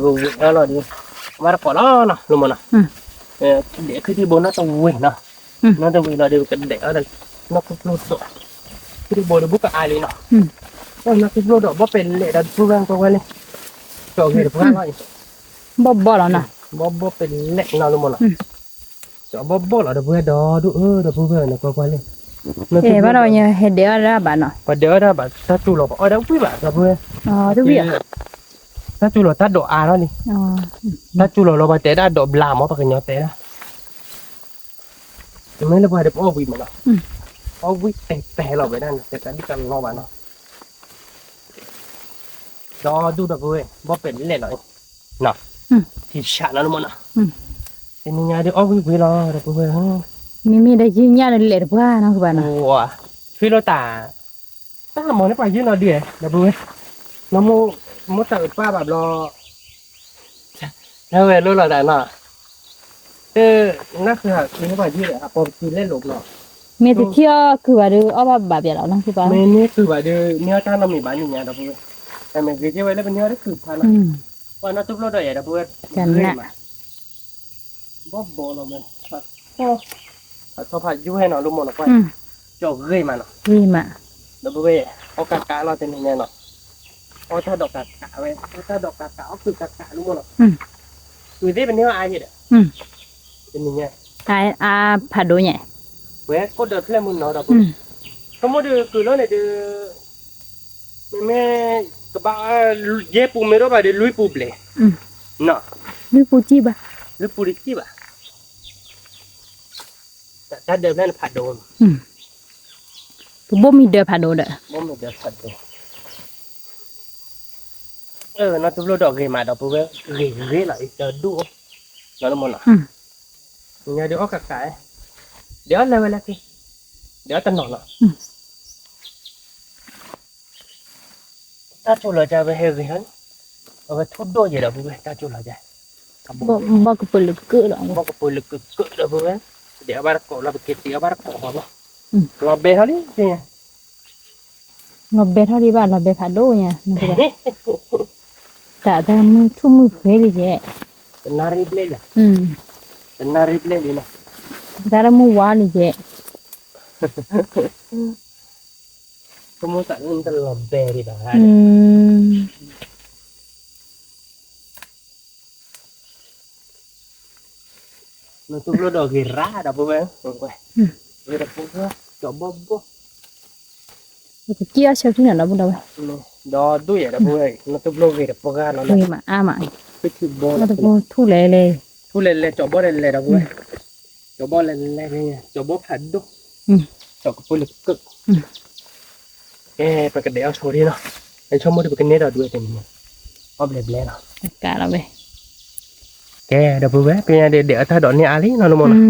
ဘီၣ်လီၤနီၤ ဘီၣ်လီၤ ဘီၣ် အီၣ်ဘၣ်တကိးနီၤ ဒီပုၢ်ဝဲၢ်ဟဲကီးဒီပုၢ်ဝဲၢ်အီၣ်လီၤဒီး အီၣ်ဘၣ်တကိးလီၤနီၤ လူမီၤနီၤ ဒဲးခုထံဘိနီၢ်တဝ့ၤနီၤ နီၢ်တဝ့ၤလီၤဒီး ကဒဲးအီၣ်ဒီး နီၢ်တဘျီဒီး ခုထံဘိဒီးဘူးကအါလံနီၤ နီၢ်တဘျီဒီး ဘီၣ်ပဲာ်လဲၣ်ဒီး ဒီပုၢ်ဝဲၢ်ကွၢ်ကွၢ်လံ ကၠီဂ့ၤတပှၢ်လီၤအံၤ ဘီၣ်ဘီၣ်လီၤနီၤ ဘီၣ်ဘီၣ်ပဲာ်လဲၣ်နီၤ လူမီၤနီၤ ကၠီဘီၣ်ဘီၣ်လီၤ ဒီပုၢ်ဝဲၢ်ဒီးဒိၣ်ဧၢ ဒီပုၢ်ဝဲၢ်န့ၣ်ကွၢ်ကွၢ်လံ အဲၣ်ဘၣ်ဒီးဟဲဒဲးအီၣ်ဒၣ်ဘၣ်နီၤ ပှၤဒဲးအီၣ်ဒၣ်ဘၣ် တၢ်စူၤလီၤ ပှၤအီၣ်ဒၣ်ဝံၣ်ဘၣ် ဒီပုၢ်ဝဲၢ် တၢ်စူၤလီၤတၢ်ဒိးအါထီၣ်လံ တၢ်စူၤလီၤလီၤ ပှၤတဲဒၣ်ဒိးဘျါမး ပှၤကညီတဲဒၣ် မ့ၢ်လၢပှၤဒီးပအီၣ်ဝံၤမးနီၤ အီၣ်ဝံၤတဲတဲလီၤဝဲဒၣ်န့ၣ် တဲတၢ်ဒ်တၢ်လီဘၣ်နီၤ ဒီဒူၣ်ဒီပုၢ်ဝဲၢ် ဘီၣ်ပဲာ်လဲၣ်လီၤ ထံဆးနီၤလၢမနီၤ တနံၤညါဒီးအီၣ်ဝံၤဝံၤလီၤ ဒီပုၢ်ဝဲၢ် မ့မ့ၢ်ဒီးယုၢ်ညၣ်ဒီးလဲၤတပှၢ်နီၤကဘၣ်နီၤ ထွံၣ်လိာ်တၢ် တၢ်မၤန့ၢ်ပှၤယုၢ်နီၤဒုး ဒီပုၢ်ဝဲၢ် နမိၢ်တၢ်အုးပၢ်ဘၣ်ဘျီ လၢဝဲလိၣ်လီၤတၢ်နီၤ တ နၢ်ဃုာ်ဟးဃုာ်န့ၢ်ပှၤယုၢ်ဒီး အပိာ်ပစုလဲၣ်လိာ်ဘျီ မ့ၢ်တထံၣ်အီၣ်ကုၢ်ဘၣ်ဒီး အီၣ်ဘၣ်ဘၣ်ပျဲလီၤနီၤ မ့ၢ်န့ၢ်ကုၢ်ဘၣ်ဒီး မ့ၢ်အီၣ်တၢ်နီတမံၤဘၣ်န့ၣ်ညါ ဒီပုၢ်ဝဲၢ် တၢ်မ့ၢ်ဂ့ၤက့ၤဝဲလၢပန့ၢ်အီၣ်တကုၢ်ဖးနီၤ ပှၤနီတဘျီဒီးယၤ ဒီပုၢ်ဝဲၢ် ဂ့ၤမး ဘီၣ်ဘီၣ်လီၤဝဲ အထီဖးယိဟဲနီၤ လူမီၢ်နီၤ ကွၢ် ကၠီဂ့ၤမးနီၤ ဂ့ၤမး ဒီပုၢ်ဝဲၢ် အီၣ်ကးကးလီၤတနံၤညါနီၤ အီၣ်တၢ်ဒိးကးကးဝဲ အီၣ်တၢ်ဒိးကးကး အီၣ်ကုၢ်ကးကး လူမီၢ်နီၤ ကုၢ်သ့ၣ်ပန့ၢ်အါယဲဒီး တနံၤညါ အါဖးဒိၣ်ညါ ဝဲကိးဒီးဖျဲၣ်မုၢ်နီၤဒီးပုၢ် ဆိကမိၣ်ဒီးကုၢ်လီၤန့ၣ်ဒီး မ့မ့ၢ် ကဘၣ် ယဲၢ်ပူၤမ့ၢ်ဒီးဘၣ်ဒီး လွံၢ်ပူၤဘျဲၣ် နီၤ လွံၢ်ပူၤတစံၣ်ဘၣ် လွံၢ်ပူၤတစံၣ်ဘၣ် တၢ်ဒၢးဖျဲၣ်န့ၣ်ဖးဒိၣ် ပဘိၣ်မံၤဒၢးဖးဒိၣ်ဒီး ဘိၣ်မံၤဒၢးဖးဒိၣ် နီတဘျီဒီးဂ့ၤမးဒီး ပဝဲဂ့ၤဂ့ၤလီၤအံၤ တဒူၣ်အိၣ် နီၤလၢမနီၤ ညါဒီးအီၣ်ကးကး ဒီးအီၣ်လဲၤဝဲလဲၤက့ၤ ဒီးအီၣ်တနီၤနီၤ တၢ်ကၠိလီၤကၢ်ဝဲဟဲဂ့ၤလီၤန့ၣ် အဝဲထူၣ်ဒိၣ်ယဲဒီးပဝဲ တၢ်ကၠိလီၤကၢ် ဘီၣ်ကပၢၤလၢကၢးလီၤ ဘီၣ်ကပၢၤလၢကၢးကၢးဒီးပဝဲ တဒဲးအီၣ်ဘၣ်တကိးလီၤ ပက့ၤတ့အီၣ်ဘၣ်တကိးဃီလီၤ လီၤဘဲထီၣ်လံ လီၤဘဲထီၣ်လံဘၣ် လီၤဘဲဖးဒိၣ်ညါ တၢ်တၢ်မုၢ်ထူၣ်မုၢ်ဖှဲးလံယဲ တနၣ်ရံၣ်ဘျဲၣ်လံ, တနၣ်ရံၣ်ဘျဲၣ်လံနီၤ, တၢ်တမုၢ်ဝါန့ၣ်ယဲ, ကမိၣ်သးအၢတလီၤဘဲဒံးဘၣ်, နီၢ်တူၢ်ဖျိဒီးဂ့ၤရၣ်ဒီပုၢ်ဝဲၢ်, ဂ့ၤဒီပုၢ်ဝဲၢ်, ကၠီဘီၣ်ဘီၣ်, ကကံၣ်အီၣ်ဆၢဖံနီၤဒီပုၢ်ဝဲၢ်, ဒီဒူၣ်ယဲဒီပုၢ်ဝဲၢ်, နီၢ်တူၢ်ဖျိဂ့ၤဒီပုၢ်ဝဲၢ်နီၤ, ဂ့ၤမးအါမး, ထူၣ်လဲၤလဲၤ, ထူၣ်လဲၤလဲၤ ကၠီဘီၣ်လဲၤလဲၤဒီပုၢ်ဝဲၢ်, ကၠီဘီၣ်လဲၤလဲၤ, ကၠီဘီၣ်ဖးဒိၣ်, ကၠီကပူၤလၢကၢၣ် ကဲ ပကဒဲးအီၣ်ဆိဒံနီၤ, အဆိကမိၣ်ဒီးပကနဲၣ်ဒီးဒုးဝဲတနံၤညါ, အီၣ်ဘျဲးဘျဲးနီၤ, ကဲ ဒီပုၢ်ဝဲၢ် ပညါဒုးဒဲးအီၣ်တၢ်ဒိးန့ၢ်အါလံနီၤ နမိၢ်နီၤ,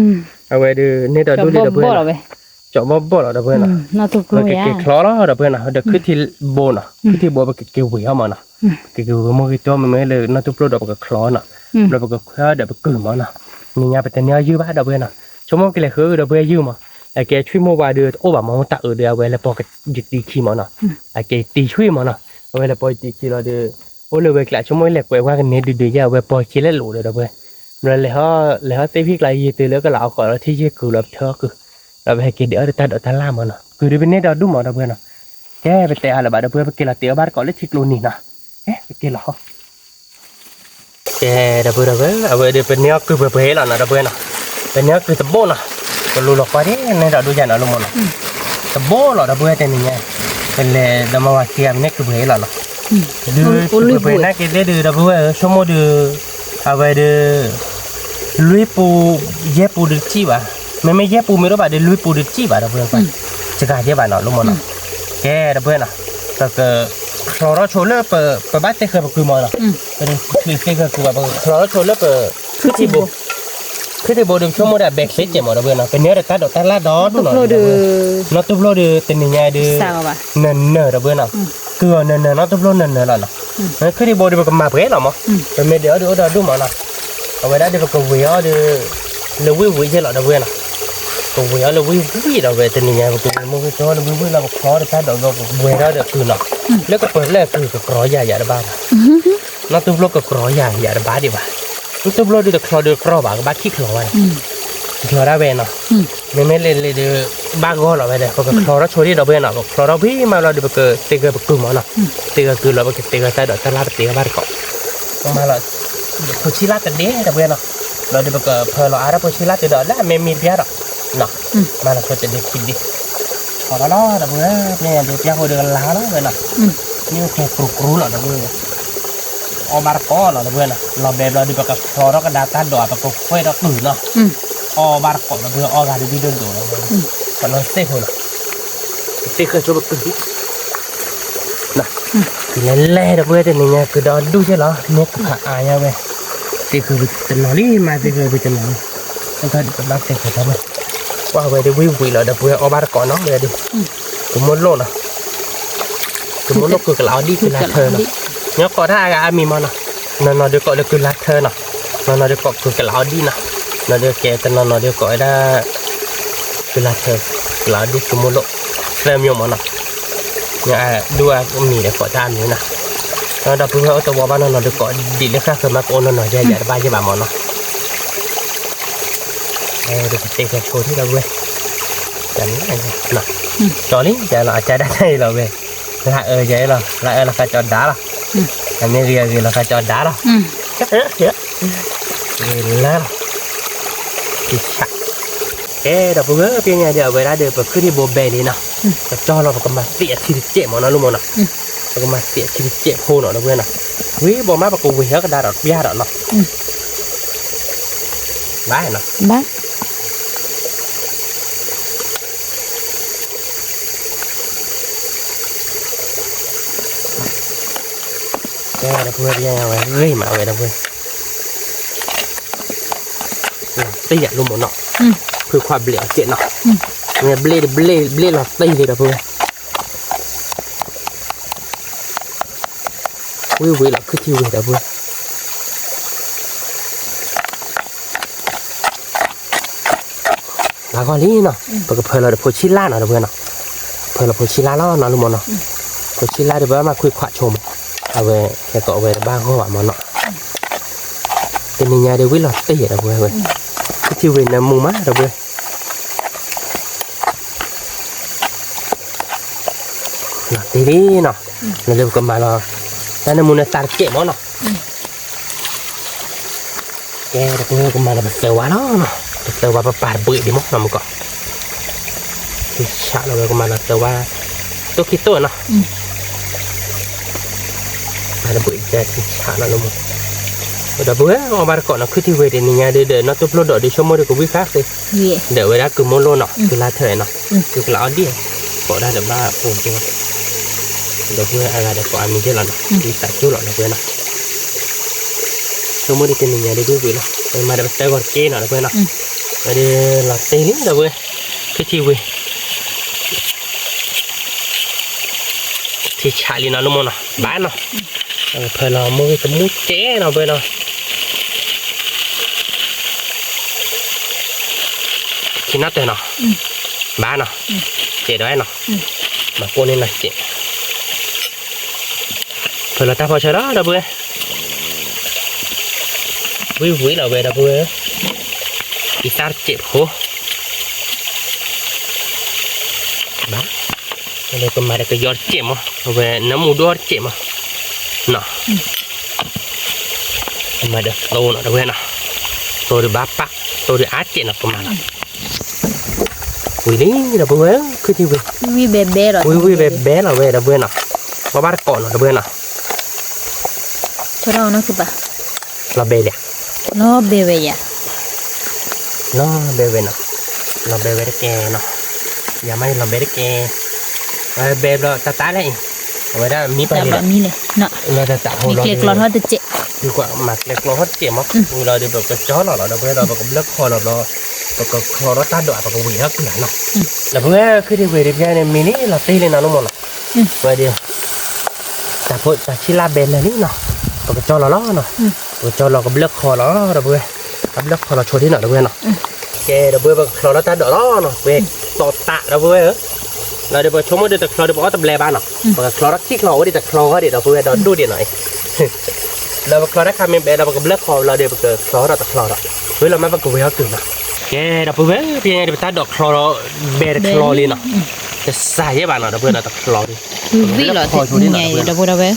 အဝဲဒုး နဲၣ်ဒီးဒိၣ်လံဒီပုၢ်ဝဲၢ်နီၤ, ကၠီဘီၣ်ဘီၣ်လီၤဒီပုၢ်ဝဲၢ်နီၤ, ပကက့ၤချီလီၤဒီပုၢ်ဝဲၢ်နီၤ, ဒီးခုထံဘိနီၤ, ခုထံဘိပကက့ၤဝံၤအီၤမးနီၤ, ပကက့ၤဝံၤမိၢ်ဂ့ၤတီမ့မ့ၢ်လၢနီၢ်တူၢ်ဖျိဒီးပကချီနီၤ, ဒီးပကခွဲအီၤဒီးပကုၢ်မးနီၤ, နံၤညါပတန့ၢ်အီၣ်ယုၢ်ဘၣ်ဒီပုၢ်ဝဲၢ်နီၤ, ဆိကမိၣ်ကလဲၤဃုဒီပုၢ်ဝဲၢ်ယုၢ်မး အကဲဆွံမိၢ်ဝါဒုးတအိၣ်ဘၣ်မး တၢ်အုးဒုးအဝဲလၢပီၢ်ကယတံၤခံမးနီၤ, အကဲတံၤဆွံမးနီၤ, အဝဲလၢပီၢ်ယတံၤခံလီၤဒီး အိၣ်လၢဝဲကျါ ဆိကမိၣ်လဲၤကွဲးဝါကန့ၢ်ဒုးဒုးယဲၢ်အဝဲပီၢ်ခံလဲၣ်လိာ်ဒီးဒီပုၢ်ဝဲၢ်, ဘျီလဲၤဟီၣ်သ့ၣ်ဖံၣ်ကျါယံၤတုၤလၢကလးအီၣ်ဃီးလီၤထံၣ်ယဲၢ်ကုၢ်လီၤပထၢအီၣ်ကုၢ်, ဒီးပဟဲက့ၤဒဲးအီၣ်တၢ်ဒိးတၢ်လၢ်မးနီၤ, ကုၢ်ဒုးပန့ၢ်ဒီးဒူၣ်မးဒီပုၢ်ဝဲၢ်နီၤ, ကဲပတဲအါလၢၤဘၣ်ဒီပုၢ်ဝဲၢ် ပက့ၤလီၤတ့ၢ်အီၣ်ဘၣ်တကိးလၢထံကျိနံၤနီၤ, ကဲပက့ၤလီၤဟီၣ် ကဲဒီပုၢ်ဝဲၢ် အဝဲဒီးပန့ၢ်အီၣ်ကုၢ်ပှဲၤပှဲၤလီၤနီၤဒီပုၢ်ဝဲၢ်နီၤ, ပန့ၢ်အီၣ်ကုၢ်တဘိနီၤ, ပလူလီၤကွၢ်ဒ်န့ၣ်ဒီးဒိၣ်ယၤနီၤ လၢမိၢ်နီၤ, တဘိလီၤဒီပုၢ်ဝဲၢ်တနံၤညါ, ပလဲၤဒီးမၤဝၤက့ၤအမ့ၢ်န့ၢ်ကုၢ်ပှဲၤလီၤနီၤ, ဒုးကုၢ်ပှဲၤပှဲၤနာ်က့ၤသ့ၣ်ဒုးဒီပုၢ်ဝဲၢ်ဧၢ ဆိကမိၣ်ဒုး, အဝဲဒုး လွံၢ်ပူၤ, ယဲၢ်ပူၤဒုးတစံၣ်ဘၣ်, မ့မ့ၢ်ယဲၢ်ပူၤမ့ၢ်တအိၣ်ဘၣ်ဒီးလွံၢ်ပူၤဒုးတစံၣ်ဘၣ်ဒီပုၢ်ဝဲၢ်, စှၤယဲၢ်ဘၣ်နီၤ လၢမိၢ်နီၤ, ကဲဒီပုၢ်ဝဲၢ်နီၤ, ပက ချီထီၣ်ဆိလၢပ ပဘၣ်သ့ၣ်ဃၢၤပကုၢ်မးနီၤ, ပတသ့ၣ်ဃၢၤကုၢ်ဘၣ် ပကချီထီၣ်ဆိလၢပ ခုထံဘိ, ခုထံဘိဒီးပဆိကမိၣ်ဒၣ်ဘဲးချ့ကဲးမးဒီပုၢ်ဝဲၢ်နီၤ, ပန့ၢ်ဒီးတၢ်ဒိးတၢ်လၢ်ဒီဒူၣ်နီၤ, နီၢ်တူၢ်ဖျိဒီးတနံၤညါဒုး နၢၤနၢၤဒီပုၢ်ဝဲၢ်နီၤ, ကုၢ်အီၤနၢၤနၢၤ နီၢ်တူၢ်ဖျိနၢၤနၢၤလီၤနီၤ, ခုထံဘိဒီးပကမၤပှဲၤလီၤမး, ပမ့ၢ်ဒဲးအီၣ်ဒုးအိၣ်ဒီးဒူၣ်မးနီၤ, အဝဲဒၣ်ဒီးပကဝ့ၤအီၤဒီး လၢဝ့ၢ်ဝံၤယဲၢ်လီၤဒီပုၢ်ဝဲၢ်နီၤ, ကဝ့ၤအီၤလၢဝ့ၢ်ဝံၤဒီးဝဲတနံၤညါ ပကဝ့ၤမိၢ်ဂ့ၤတီလၢဝ့ၢ်ဝံၤလီၤ ပချီဒီးတၢ်ဒိးဒီးပဝဲၤထီၣ်ဒီးကုၢ်နီၤ, လၢကပၢၤလၢကုၢ်ကကြီယၤယၤတဘၣ်ဘၣ်, နီၢ်တူၢ်ဖျိကကြီယၤယၤတဘၣ်ဒံးဘၣ်, နီၢ်တူၢ်ဖျိဒုးတချီဒုးကြီဘၣ် ကဘၣ်ခံချီဝဲန့ၣ်, ချီဒၣ်ဝဲနီၤ, မ့မ့ၢ်လဲၤလဲၤဒုး ဘၣ်ဂီၢ်လီၤဝဲဒီး ပကချီထီၣ်ဆိဒံးဒီပုၢ်ဝဲၢ်နီၤ, ပချီထီၣ်ဝံၤမးလီၤဒီး ပကသ့ၣ်ဂၢၢ်ပကုၢ်မးနီၤ, သ့ၣ်ဂၢၢ်ကုၢ်လီၤ ပကသ့ၣ်ဂၢၢ်တၢ်ဒိးတၢ်လၢ်ပသ့ၣ်ဂၢၢ်ဘၣ်တကိး, မးလီၤ ဖိဆံလၢ်တဒ့ဒီပုၢ်ဝဲၢ်နီၤ, လီၤဒီးပကဖၢလီၤအါထီၣ်ဖိဆံလၢ်တဒ့ဒီးလၢအမ့ၢ်မံတပျၢ်ဒီး, မးလီၤဖိတဒ့ခံဒ့, ဆီထီၣ်လီၤဒီပုၢ်ဝဲၢ်, ပညါဒုးပျၢ်ဖိဒီးကလါလီၤဝဲနီၤ, မ့ၢ်အိၣ်ကဲကြူကြူလီၤဒီပုၢ်ဝဲၢ်, အီၣ်ဘၣ်တကိးလီၤဒီပုၢ်ဝဲၢ်နီၤ, လီၤဘဲဘျီဒီးပကချီထီၣ်ကဒါတၢ်ဒိး ပကခွဲးဒီးကုၢ်နီၤ, အီၣ်ဘၣ်တကိးဒီပုၢ်ဝဲၢ် အီၣ်ဂၤတဘံၣ်ဒိၣ်ဒိၣ်လီၤ, ပနီၢ်သ့ၣ်ဖိနီၤ, ပသ့ၣ်ဃၢၤဆိပကုၢ် လဲၤလဲၤဒီပုၢ်ဝဲၢ်တနံၤညါ ကုၢ်ဒီးဒူၣ်ကဲလီၤ မ့ၢ်ကဖးအါညါဝဲ, သ့ၣ်ဃၢၤဝံၤတနီၤလံ မ့ၢ်သ့ၣ်ဃၢၤဝံၤတနီၤလံ, တဘၣ်သ့ၣ်ဃၢၤတၢ်ဘၣ်, ကွၢ်ဝဲဒၣ်ဝံၤဝံၤလီၤဒီပုၢ်ဝဲၢ် အီၣ်ဘၣ်တကိးနီၤဝဲဒၣ်, ကမိၣ်လိၣ်နီၤ, ကမိၣ်လိၣ်ကုၢ်ကလးအီဒံၣ်ကုၢ်လါထၢနီၤ, ညီကိးတၢ်အါဂၤအါမံၤမးနီၤ, နီၤနီၤဒုးကိးလၢကုၢ်လါထၢနီၤ, နီၤနီၤဒုးကိးကုၢ်ကလးအီဒံၣ်နီၤ, နီၤဒုးကဲတနီၤနီၤဒုးကိးဝဲဒၣ် ကုၢ်လါထၢ, ကလးအီဒံၣ် ကမိၣ်လိၣ်, သၢမံၤမးနီၤ, ဒူၣ်အမံၤဒီးကိးတၢ်အမံၤနီၤ, ဒီပုၢ်ဝဲၢ်အိၣ်တဝီဘၣ်နီၤနီၤဒုးကိးဒံးလၢဃၣ်ဃၢၤမး ကအိၣ်နီၤနီၤယဲယဲတဘၣ်ယဲဘၣ်မးနီၤ, ဒုးကသ့ၣ်ဃၢၤဆိဒံးဒီပုၢ်ဝဲၢ်, ကၠီလံ ကၠီလီၤ အကၢဒၣ်တၢ်အံၤလီၤဝဲ, လါအၢယဲလီၤ လါအၢလီၤဃာ်ကၠီဒါလီၤ, အမ့ၢ်ဂ့ၤအဂ့ၤလီၤဃာ်ကၠီဒါလီၤ, ဂ့ၤလၢလီၤ, ကဲဒီပုၢ်ဝဲၢ် ပညါဒီးအဝဲဒၣ်ဒီး ပခုၣ်ထံဘိဘဲလံနီၤ, ကကၠီလီၤ ပကမၤသ့ၣ်အထံတစဲးမးနီၤ လၢမိၢ်နီၤ, ပကမၤသ့ၣ်အထံတစဲးဖိနီၤ ဒီပုၢ်ဝဲၢ်နီၤ, ဝံၤဘီမး ပကဝ့ၤဟီၣ်ကဒါဒီးပျၢ်ဒီးနီၤ, ဘၣ်နီၤ ဘၣ် ကဲဒီပုၢ်ဝဲၢ် ပညါဝဲဂ့ၤမးဝဲဒီပုၢ်ဝဲၢ်, သ့ၣ်ယၤလၢမိၢ်နီၤ, ဖုခွါဘျဲးအကဲနီၤ, ဘျ့တဘျ့ ဘျ့လီၤသ့ၣ်လံဒီပုၢ်ဝဲၢ်, ဝံၤဝံၤလီၤ ခုၣ်ထံဝံၤဒီပုၢ်ဝဲၢ် လါဂီၢ်လံနီၤ, ပကဖၢလီၤဒီးဖိဆံးလၢ်နီၤ ဒီပုၢ်ဝဲၢ်နီၤ, ဖၢလီၤဖိဆံးလၢ်လီၤနီၤ လၢမိၢ်နီၤ, ဖိဆံးလၢ်ဒီး ပဘၣ်မၤခွံခွးဆိမး, အဝဲ ဟဲကိးဝဲတဘၣ်ဂီၢ်ဘၣ်မးနီၤ, တ နံၤညါဒီးဝံၤလီၤတ့ၢ်ဒီပုၢ်ဝဲၢ်, ထံထံဝ့ၤနၢမူမးဒီပုၢ်ဝဲၢ်, လီၤတ့ၢ်လံနီၤ, လၢလၢပကမၤလီၤ, တၢ်နၢမူနသးတစဲးမးနီၤ, ကဲဒီပုၢ်ဝဲၢ် ကမၤလီၤပသၢဝါလီၤနီၤ, ပသၢဝါပပာ်တဘှံးဒံးမးနီၤ မုၢ်ကီး ထံဆးလီၤဝဲ ကမၤလီၤသၢဝါ, တိၢ်ခံတိၢ်နီၤ, ပာ်တဘှံးတဲထံဆးလီၤလၢမး, ဒီပုၢ်ဝဲၢ် အီၣ်ဘၣ်တကိးနီၤ ခုထံဝ့ၤဒံး နံၤညါဒုးဒီး နီၢ်တိၢ်ပျိၢ်ဒီးဒုး ဆိကမိၣ်ဒီးကဝံၣ်ဃာ်ဃ့, ဒီးဝဲဒၣ်ကုၤမိၢ်လိၣ်နီၤ ကုၤလါထၢၣ်နီၤ, ကုၤကလးအီၣ်ဒံၣ်, ကိးဒၣ်ဒီးဘၣ်ပိာ်က့ၤ, ဒီပုၢ်ဝဲၢ်အဂၤဒီးကိးအမံၤယဲၢ်လီၤနီၤ ဒုးသးကၠိလီၤဒီပုၢ်ဝဲၢ်နီၤ ဆိကမိၣ်ဒ်တနံၤညါဒ်ဒ်ဝံၤလီၤ, မၤဒီးပတဲဂီၤတက့နီၤ ဒီပုၢ်ဝဲၢ်နီၤ, ဝဲဒၣ်လီၤတ့ၢ်လံ ဒီပုၢ်ဝဲၢ်, ခုထံဝ့ၤ, ထံဆးလံနီၤ လၢမးနီၤ ဘၣ်နီၤ, ဖၢလီၤမိၢ်ဂ့ၤကမူၣ်ကဲနီၤ ဒီပုၢ်ဝဲၢ်နီၤ, ထံနီၣ်တၢၤနီၤ, ဘၣ်နီၤ, စဲးဒီးနီၤ, မၤပိၢ်န့ၢ်နီၤစဲး ဖၢလီၤတၢ်ဖီဆၢလီၤ ဒီပုၢ်ဝဲၢ်, ဝံၢ်ဝံၢ်လီၤဝဲ ဒီပုၢ်ဝဲၢ်, အံသၣ်တစဲးဖိ, ဘၣ်, လၢကမၤဒီးကယီတစဲးမး အဝဲနၢမူဒိၣ်တစဲးမး, နီၤ, ကမၤဒီးသိနီၤ ဒီပုၢ်ဝဲၢ်နီၤ, သိဒုးဘၣ်ပၣ်, သိဒုးအါစဲးနီၤ ကမၤလီၤ ဝံၤလံ ဒီပုၢ်ဝဲၢ်, ခုထံဝ့ၤ, ဝံၢ်ဝံၢ်ဘဲဘဲလီၤ ဒီပုၢ်ဝဲၢ်နီၤ, ဝဲဘၣ်တကိးနီၤ ဒီပုၢ်ဝဲၢ်နီၤ, လီၤဘဲလံ, လီၤဘဲဝဲယၤ, လီၤဘဲဝဲနီၤ, လီၤဘဲဝဲတကဲနီၤ, ယၤမ့ၢ်လီၤဘဲတကဲ, ဝဲဘဲဘျီတၢ်တၢ်လဲၣ်အံၤ, အဝဲဒၣ်မံပှၤလံ, လီၤတၢ်တၢ်ဟိလီၤ, မၤကျဲကျီထီၣ်တစဲး, မၤကျဲကျီထီၣ်တစဲးမး, ဝံၤလီၤဒီး ပကကၠီလီၤလီၤ ဒီပုၢ်ဝဲၢ်ဒီး ပကဘျၢၣ်ခီလီၤဘျီ, ပကချီထီၣ်တၢ်ဒိး ပကဝံၤထီၣ်ကုၢ်လီၤနီၤ, ဒီပုၢ်ဝဲၢ် ခုထံဝ့ၤဒံးဖဲန့ၣ် မံၤလံလီၤတ့ၢ်လံနီၤ လၢမးနီၤ, ဝဲဒၣ် တၢ်ဖိတၢ်ဆံးလၢဘဲလၢာ်လံနီၤ, ပကကၠီလီၤလီၤနီၤ, ပကကၠီလီၤကဘျၢၣ်ခီလီၤ ဒီပုၢ်ဝဲၢ်, ကဘျၢၣ်ခီလီၤဆိဒ်နီၤ ဒီပုၢ်ဝဲၢ်နီၤ, ကဲ ဒီပုၢ်ဝဲၢ် ပကချီထီၣ်တၢ်ဒိးလီၤနီၤ, ပှဲၤတီၤတး ဒီပုၢ်ဝဲၢ်ဧၢ, လီၤဒီး ပကဆိကမိၣ်ဒီးတချီဒီး ပအီၣ်တဘျဲဘၣ်နီၤ, ပကချီထီၣ်ခံချီ အိၣ်ဒံးတချီဃီဒံး ဒီပုၢ်ဝဲၢ် ဒီးဒိၣ်ဒံးနီၤအံၤ, လီၤပကချီထီၣ်ခါမ့ၢ်ဘဲလီၤ ပကဘျၢၣ်ခီလီၤဒီး ပကချီထီၣ်တချီဒီး, ဝံၤလီၤမ့ၢ်ပကဝံၤဟီၣ်ကုၢ်နီၤ, ကဲ ဒီပုၢ်ဝဲၢ် ဖဲညါဒံး ပတၢ်ဒိးချီထီၣ် ဘဲတချီလံနီၤ, တစၢ်ယဲၢ်ဘၣ်နီၤ ဒီပုၢ်ဝဲၢ်နီၤ တချီလံ, ဝံၤလီၤမ့ၢ်ပကချီဆိဒ်နီၤ ဒီပုၢ်ဝဲၢ်,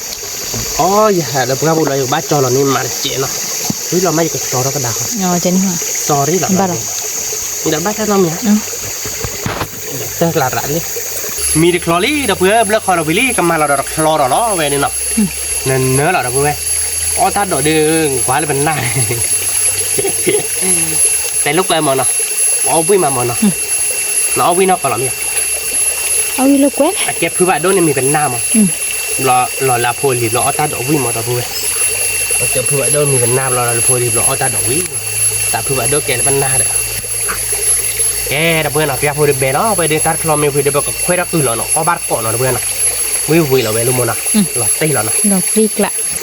အီ ယဟဲလၢပှၢ်ပူၤလီၤ ယကဘၣ်ကၠီလီၤန့ၣ် မၤတစဲးနီၤ, ဝံၤလီၤမ့ၢ်ယကချီထီၣ်ကဒါဃီ, စီၤရံလီၤ, ဘၣ်လီၤ, မ့ၢ်ဒီးဘၣ်တၢ်နီတမံၤဧါ တၢ်ကျးရးလံ, မံၤတချီလံ ဒီပုၢ်ဝဲၢ် ဘျၢၣ်ခီဒီးဝံၤလံ ကမၤလီၤဒီးတချီဒီးလီၤဝဲဒၣ်နီၤ, နနၢလီၤ ဒီပုၢ်ဝဲၢ်, အီၣ်တၢ်ဒိးဒီး ကွၢ်လၢပနၢ်, တဲလိာ်ကွဲမးနီၤ, အီၣ်ဝံၣ်မးမးနီၤ, နအီၣ်ဝံၣ်နီၢ်ကီၢ်လီၤမ့ၢ်, အကဲဖုဘၣ်ဒိၣ်န့ၣ်မံၤပနၢ်မး, ဘျီလၢအဖိလံၤဘျီအီၣ်တၢ်ဒိးဝံၣ်မး ဒီပုၢ်ဝဲၢ်, အကဲဖုဘၣ်ဒိၣ်မံၤပနၢ်ဘျီလၢအဖိလံၤဘျီအီၣ်တၢ်ဒိးဝံၣ်, တၢ်ဖုဘၣ်ဒိၣ်ကဲလၢပနၢ်ဒီး ကဲ ဒီပုၢ်ဝဲၢ်နီၤ ပျၢ်ဖိဒီးဘဲလီၤ ပဝဲဒၣ်တၢ်တချီမ့ၢ်ဝံၤဒီး ပကခွဲးထီၣ်ကုၢ်လီၤနီၤ အီၣ်ဘၣ်တကိးနီၤ ဒီပုၢ်ဝဲၢ်နီၤ, ဝံၣ်ဝံၣ်လီၤဝဲလၢမ့ၢ်နီၤ, လီၤတ့ၢ်လီၤနီၤ,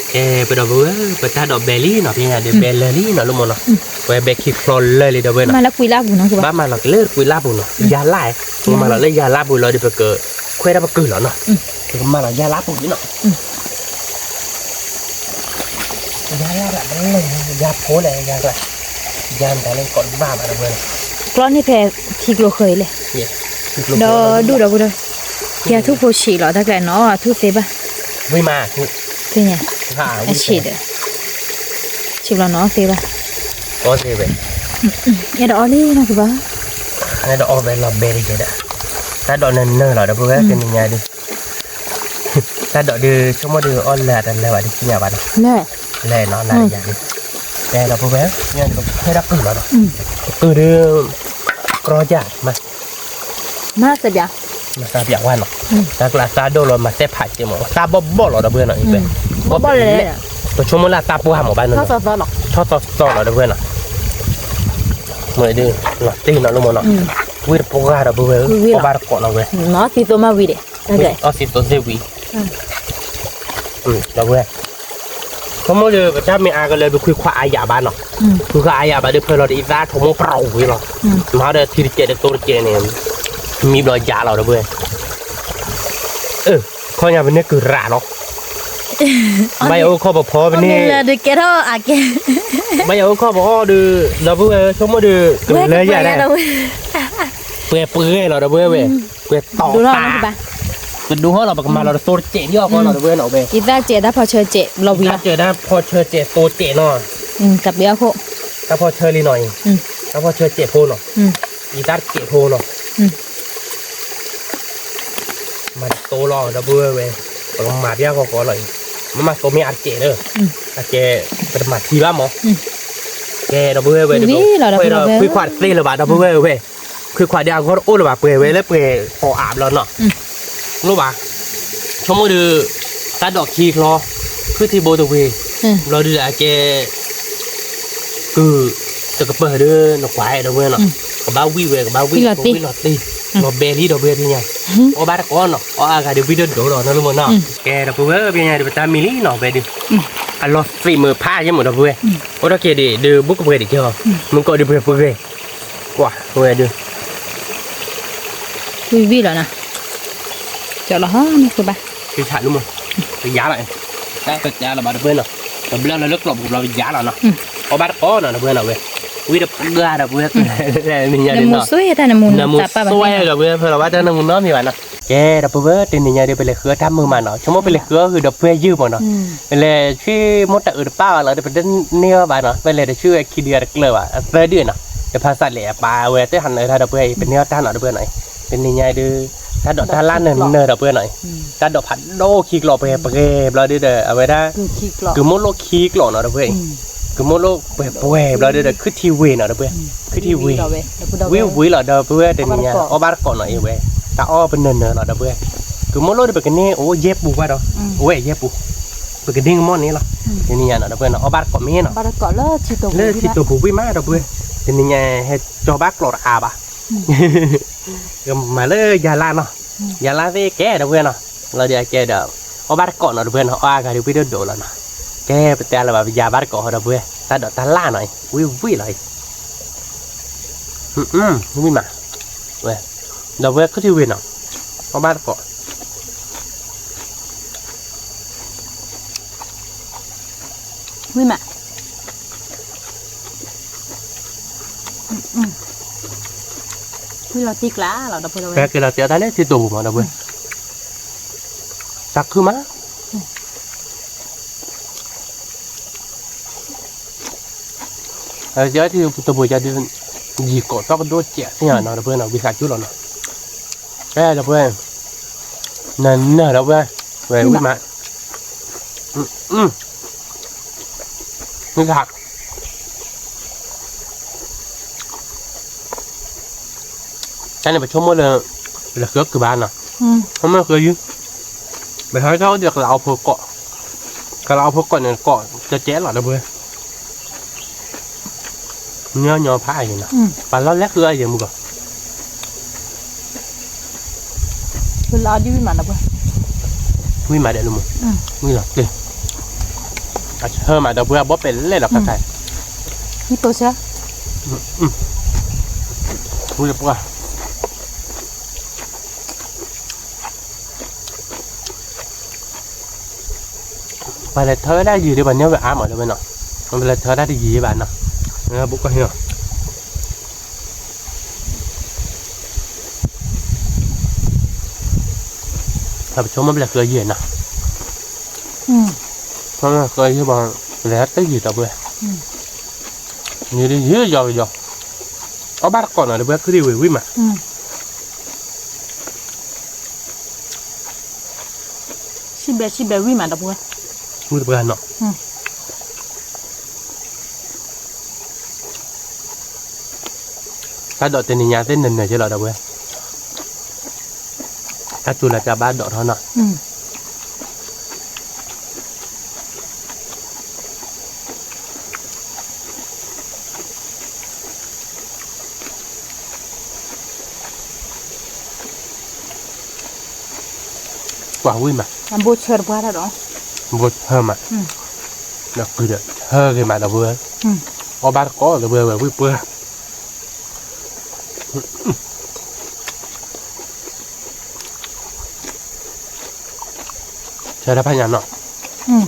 ကဲ ပဒီပုၢ်ဝဲၢ် ပတၢ်ဒိးဘဲလံနီၤ ပညါဒီးဘဲလၢာ်လံနီၤ လၢမ့ၢ်နီၤ, ပဝဲဘဲခံချီလၢာ်လံ ဒီပုၢ်ဝဲၢ်နီၤ, ဘၣ်မၤလီၤကလၢကွံာ်လၢပူၤနီၤ ယါလၢ်, ပမၤလီၤလၢယါလၢ်ပူၤလီၤဒီး ပကခွဲးထီၣ်ပကုၢ်လီၤနီၤ, ပကမၤလီၤယါလၢ်ပူၤလံနီၤ ယါလၢ်ဘၣ်လဲၣ် ယါဖိလဲၣ် ယါကျါ, ယါမတၤလဲၣ် ကိးတဘၣ်ဘၣ်တဝဲလီၤ, ကျီန့ၣ်ဖဲ ထံကျိဃၢၤအံၤလဲၣ်, ဒီးဒူၣ်ဒီးဝံၤဒီး, ယါထူၣ်ဖိဆံးလီၤ တၢ်ကျါနီၤ အထူၣ်သ့ဘၣ်, ဝံၤမး, သ့ၣ်ညါ, အဆံးဒီး, ဆံးဘျီနီၤသ့ဘၣ်, အဲၣ်ဒိးအီၣ်လံနီၤကဘၣ်, အဲၣ်ဒိးအီၣ်ဝဲလီၤဘဲတကဲဒီး, တၢ်ဒိးနၢနၢလီၤ ဒီပုၢ်ဝဲၢ် တနံၤညါဒုး တၢ်ဒိးဒုး ဆိကမိၣ်ဒုး အီၣ်လၢအတလၢဘၣ်ဒုး သ့ၣ်ညါဘၣ်နီၤ, လဲၣ်နီၤ နၤယၤဒုး, ကဲဒီပုၢ်ဝဲၢ် ညါဒုး ပကခွဲးထီၣ်ကုၢ်လီၤနီၤ, ကုၢ်ဒုး ကြီယၤမး, မၤသးပျး, မၤသးပျးဝဲနီၤ, တၢ်ကျါသးဒိၣ်လီၤ မၤသဲဖးက့ၤမး သးဘီၣ်ဘီၣ်လီၤ ဒီပုၢ်ဝဲၢ်နီၤ, ဘီၣ်ဘီၣ်လဲၣ်, ပဆိကမိၣ်လၢအသးပှၢ်မးဘၣ်နီၤ, ဆီသီသီလီၤ ဒီပုၢ်ဝဲၢ်နီၤ, မ့ၢ်ဒုး နီၤတ့ၢ်နီၤလၢမးနီၤ, ဝံၣ်တပှၢ်ဒီပုၢ်ဝဲၢ်ဧၢ, အီၣ်ဘၣ်တကိးနီၤဝဲ, သံသိမ့ၢ်ဝံၤဒံး အီၣ်သံသိသ့ၣ်ဝံၤ, ဒီပုၢ်ဝဲၢ်, ဆိကမိၣ်ဒီး ပတၢ်မ့ၢ်အါကလၢ ပခွံခွါအါယၤဘၣ်နီၤ, ခွံခွါအါယၤဘၣ်ဒီး ဖၢလီၤဒီးအံသၣ်ထိးမိၢ်ပြီဝံၤလီၤ, မၤဒီးထံတကဲးတသိတကဲးန့ၣ်, မံဘျီယါလီၤ ဒီပုၢ်ဝဲၢ်, ခီညါပန့ၢ်ကုၢ်ရးလီၤ, ဘၣ်ယအိၣ်ခီၣ်ပဖီပန့ၣ် လၢဒုးကဲထီၣ်အကဲ ဘၣ်ယအိၣ်ခီၣ်ပဖီဒီး ဒီပုၢ်ဝဲၢ် ဆိကမိၣ်ဒီး ကလၢယၤဒၣ် ပှဲၤပှဲၤလီၤ ဒီပုၢ်ဝဲၢ်ဝဲ ပှဲၤတီၤတၢ် ကဒိဟီၣ်လီၤ ပကမၤလီၤတသိတစဲးဒ်အီၣ်ဃီလီၤ ဒီပုၢ်ဝဲၢ်နီၤဝဲ ယသၣ်စဲးတၢ်ဖီဆၢစဲး လီၤဝံၤလီၤ တၢ်စဲးတၢ်ဖီဆၢစဲးသိတစဲးနီၤ တၢ်ပှဲၤအခိၣ် တၢ်ဖီဆၢလံနီၤအံၤ တၢ်ဖီဆၢစဲးဖိနီၤ ယသၣ်တစဲးဖိနီၤ မၤတသိလီၤ ဒီပုၢ်ဝဲၢ်ဝဲ ပကမၤဘၣ်ဃီဃီလီၤအံၤ မ့ၢ်မၤသိမ့ၢ်အါတကဲးလၢ အကဲ ပတမၤထံဘၣ်မး ကဲ ဒီပုၢ်ဝဲၢ်ဝဲ ခွဲးခွါတသ့လၢၤဘၣ် ဒီပုၢ်ဝဲၢ်ဝဲ ခွဲးခွါဒ်အဂီၢ်တအိၣ်လၢၤဘၣ် ပှဲၤဝဲလၢပှဲၤအီၣ်အါဘျီနီၤ လိၣ်ဘၣ် ဆိကမိၣ်ဒီး တၢ်ဒိးခံချီ ခုၣ်ထံဘိတဝ့ၤ ဘျီဒုးအကဲ ကုၢ် တကပၤဒီးနကွၢ်ဒီပုၢ်ဝဲၢ်နီၤ ကဘၣ်ဝံၣ်ဝဲ ကဘၣ်ဝံၣ် ကဝံၣ်လီၤတံၢ် လီၤဘဲလံဒီပုၢ်ဝဲၢ်သ့ၣ်ညါ အီၣ်ဘၣ်တကိးနီၤ အီၣ်အါဂၤဒီးဝံၣ်ဒိၣ်ဒိၣ်လီၤ နီၤလၢမနီၤ ကဲဒီပုၢ်ဝဲၢ် ပညါဒီးပတၢ်မံလံနီၤ ဝဲဒုး အလီၤသံးမုာ်ဖးယဲၢ်မးဒီပုၢ်ဝဲၢ် အိၣ်ထီၣ်က့ၤဒံး ဒီးဘူးကပှဲၤဒံးကဲဟီ မုၢ်ကီၢ်ဒုးပှဲၤပှဲၤ ကွၢ်ဝဲဒုး ဝံၣ်ဝံၣ်လီၤနီၤ ကၠီလီၤဟီ မ့ၢ်ဃုဘၣ် ကဆးလူမး ပယါလီၤ တၢ်ကယါလီၤဘၣ်ဒီပုၢ်ဝဲၢ်နီၤ ပဘျၢလီၤလၢကျိးပူၤဘျီပယါလီၤနီၤ အီၣ်ဘၣ်တကိးနီၤ ဒီပုၢ်ဝဲၢ်နီၤဝဲ ဝံၣ်တပှၢ်ဒီပုၢ်ဝဲၢ် နမူဆိဒီပုၢ်ဝဲၢ် ဖဲလီၤဘၣ်တၢ်နမူနီတမံၤဘၣ်နီၤ ကဲဒီပုၢ်ဝဲၢ် တနံၤညါဒီး ပလဲၤဃုအီၣ်တၢ်မုာ်မးနီၤ ဆိကမိၣ်ပလဲၤဃုအီၣ်ဃုာ်ဒီး ပှဲၤယုၢ်မးနီၤ လဲၤဆံမိၢ်တၢ်အုးတပၢ်အီၤလီၤဒီး ပတန့ၢ်အီၣ်ဘၣ်နီၤ ပလဲၤတဆူဝဲခံဒုအတကျၢၤဘၣ် အသၢဒုနီၤ ယဖးစးလဲၤအပၢ်ဝဲတဟးနၢၤတၢ်ဒီပုၢ်ဝဲၢ်အံၤ ပန့ၢ်အီၣ်တၢ်နီၤဒီပုၢ်ဝဲၢ်နီၤ တနံၤညါဒီး တၢ်ဒိးတၢ်လၢ်နၢၤနၢၤဒီပုၢ်ဝဲၢ်နီၤ တၢ်ဒိးဖးဒိၣ်ခံကျိးပှဲၤပှဲၤဘျီဒုဒီး အဝဲဒၣ် ကုၢ်မိၢ်လိၣ်ခံကျိးနီၤဒီပုၢ်ဝဲၢ်အံၤ ကုၢ်မိၢ်လိၣ်ပှဲၤပှဲၤဘျီဒုဒီး ခုၣ်ထံဝ့ၤနီၤဒီပုၢ်ဝဲၢ် ခုၣ်ထံဝ့ၤ ဝံၣ်ဝံၣ်လီၤဒီပုၢ်ဝဲၢ် တနံၤညါ အီၣ်ဘၣ်တကိးနီၤအံၤဝဲ တၢ်အီၣ်ပနၢၤနၢၤလီၤဒီပုၢ်ဝဲၢ် ကုၢ်မိၢ်လိၣ်ဒီး ပကန့ၢ်အိၣ်ယဲၢ်ပူၤဘၣ်ဒီး အိၣ်ဝဲယဲၢ်ပူၤ ပကဒ့ကမီၣ်န့ၣ်လီၤ တနံၤညါနီၤဒီပုၢ်ဝဲၢ်နီၤ အီၣ်ဘၣ်တကိးမ့ၢ်နီၤ လၢထံတိာ်ပူၤဝံၣ်မးဒီပုၢ်ဝဲၢ် တနံၤညါ ဟဲကၠီဘၣ်ကျိးတအါဘၣ် မၤလၢယၤလၢ်နီၤ ယၤလၢ်သ့ၣ်ကဲဒီပုၢ်ဝဲၢ်နီၤ လီၤဒုအကဲဒီး အီၣ်ဘၣ်တကိးနီၤဒီပုၢ်ဝဲၢ်နီၤ အီၣ်အါဂၤဒီးဝံၣ်ဒိၣ်ဒိၣ်လီၤနီၤ ကဲပတဲလၢၤဘၣ် ပယါဘၣ်တကိးဟီဒီပုၢ်ဝဲၢ် တၢ်ဒိးတၢ်လၢ်နီၤအံၤ ဝံၣ်ဝံၣ်လီၤအံၤ ဝံၣ်မး ဝဲ ဒီပုၢ်ဝဲၢ်ခုၣ်ထံဝ့ၤနီၤ အီၣ်ဘၣ်တကိး ဝံၣ်မး ဝံၣ်လီၤတံၢ်ကျါလီၤ ဒီပုၢ်ဝဲၢ် ပက့ၤလီၤတဲအီၣ်တၢ်လၢထံတိာ်ပူၤမး ဒီပုၢ်ဝဲၢ် တၢ်ခုၣ်မး အဝဲတဲထံတိာ်ပူၤယါဒုး ယံာ်ကိးထီၣ်ကဒိၣ်စဲးသ့ၣ်ညါနီၤ ဒီပုၢ်ဝဲၢ်နီၤ ဝံသးစူၤလီၤနီၤ ကဲ ဒီပုၢ်ဝဲၢ် နၢၤနၢၤ ဒီပုၢ်ဝဲၢ် ဝဲဝံၣ်မး မ့ၢ် တၢ်န့ၣ်ပဆိကမိၣ်လၢ လဲၤဃုအီၣ်ကုၢ်ဘၣ်နီၤ ဆိကမိၣ်ဃုယုၢ် ပဟဲထီၣ်အိၣ်ဒီးကလးအီဖိကိး ကလးအီဖိကိးန့ၣ် ကိးကဲကဲလီၤ ဒီပုၢ်ဝဲၢ် ညီညီဖးအံၤနီၤ ပှၤလီၤလဲၤဃုအီၣ်ယဲၢ်မုၢ်ကီး ဝံၣ်မးဒဲးလၢမုၢ် ဝံၣ်လီၤတ့ၢ် အဆၢမး ဒီပုၢ်ဝဲၢ် အဘီပဲာ်လဲၣ်လီၤခါခါ ဝံၣ်ပှၢ် ပှၤလဲၤထၢဝဲဒၣ်ယံာ်ဒီး ပှၤန့ၢ်ဝဲအါမး ဒီပုၢ်ဝဲၢ်နီၤ ပလဲၤထၢတၢ်တယံာ်ဘၣ်နီၤ ဘူးကီၢ်ဟံၣ်နီၤ ပဆိကမိၣ်ပလဲၤဃုအီၣ်ယဲၢ်နီၤ ဃုအီၣ်ယဲၢ်ဘၣ် လဲၤတယံာ်ဒီပုၢ်ဝဲၢ် ယံာ်ဒီးယံာ်ယီၤယီၤ အီၣ်ဘၣ်တကိးနီၤ ဒီပုၢ်ဝဲၢ် ခုၣ်ထံဝ့ၤဝံၣ်မး စံၣ်ဘဲစံၣ်ဘဲဝံၣ်မး ဒီပုၢ်ဝဲၢ် ဝံၣ်တပှၢ်နီၤ တၢ်ဒိးတနံၤညါသ့ၣ်နၢၤနၢၤကဲလီၤ ဒီပုၢ်ဝဲၢ် တၢ်စူၤလၢတၢ်ဘၣ်ဒိးထီၣ်နီၤ ကွၢ်ဝံၣ်မး ဘိဆၢတပှၢ်တၢ်ဒီး ဘိဆၢမး ဒီးကုၤဒီးဆၢဂ့ၤမး ဒီပုၢ်ဝဲၢ် အီၣ်ဘၣ်တကိး ဒီပုၢ်ဝဲၢ် ဝံၣ်ပှၢ် ဆၢတၢ်ဖးညါနီၤ อืม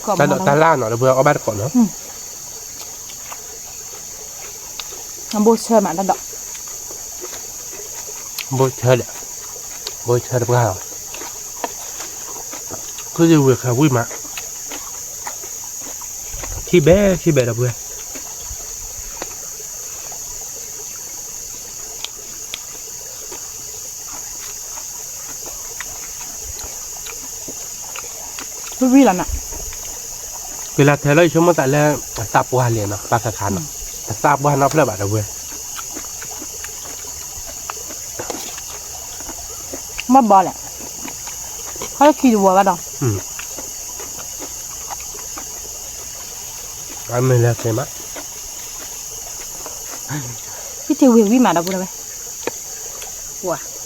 တၢ်ဒိးတၢ်လၢ်နီၤ ဒီပုၢ်ဝဲၢ် အီၣ်ဘၣ်တကိးနီၤ. အဘိဆၢမးတၢ်ဒိး, ဘိဆၢဒီး, ဘိဆၢတပှၢ်လီၤ. ခုၣ်ဒံဝံၤခါဝံၣ်မး, ခံဘဲခံဘဲဒီပုၢ်ဝဲၢ်. ဝံၣ်ဝံၣ်လီၤနၤ, ကလၢထဲလီၤ ယဆိကမိၣ်သးလၢ အသးပှၢ်လဲၣ်နီၤ ပာ်ခါခါနီၤ, အသးပှၢ်နီတဖျၢၣ်ဘၣ်ဒီပုၢ်ဝဲၢ်. မ့ၢ်ဘီလဲၣ်, ခီလၢခံတဝီဘၣ်ဒီး, အမ့ၢ်လဲၤက့ၤမး, ဟံၣ်ထံဝံၤဝံၣ်မးဒီပုၢ်ဝဲၢ်,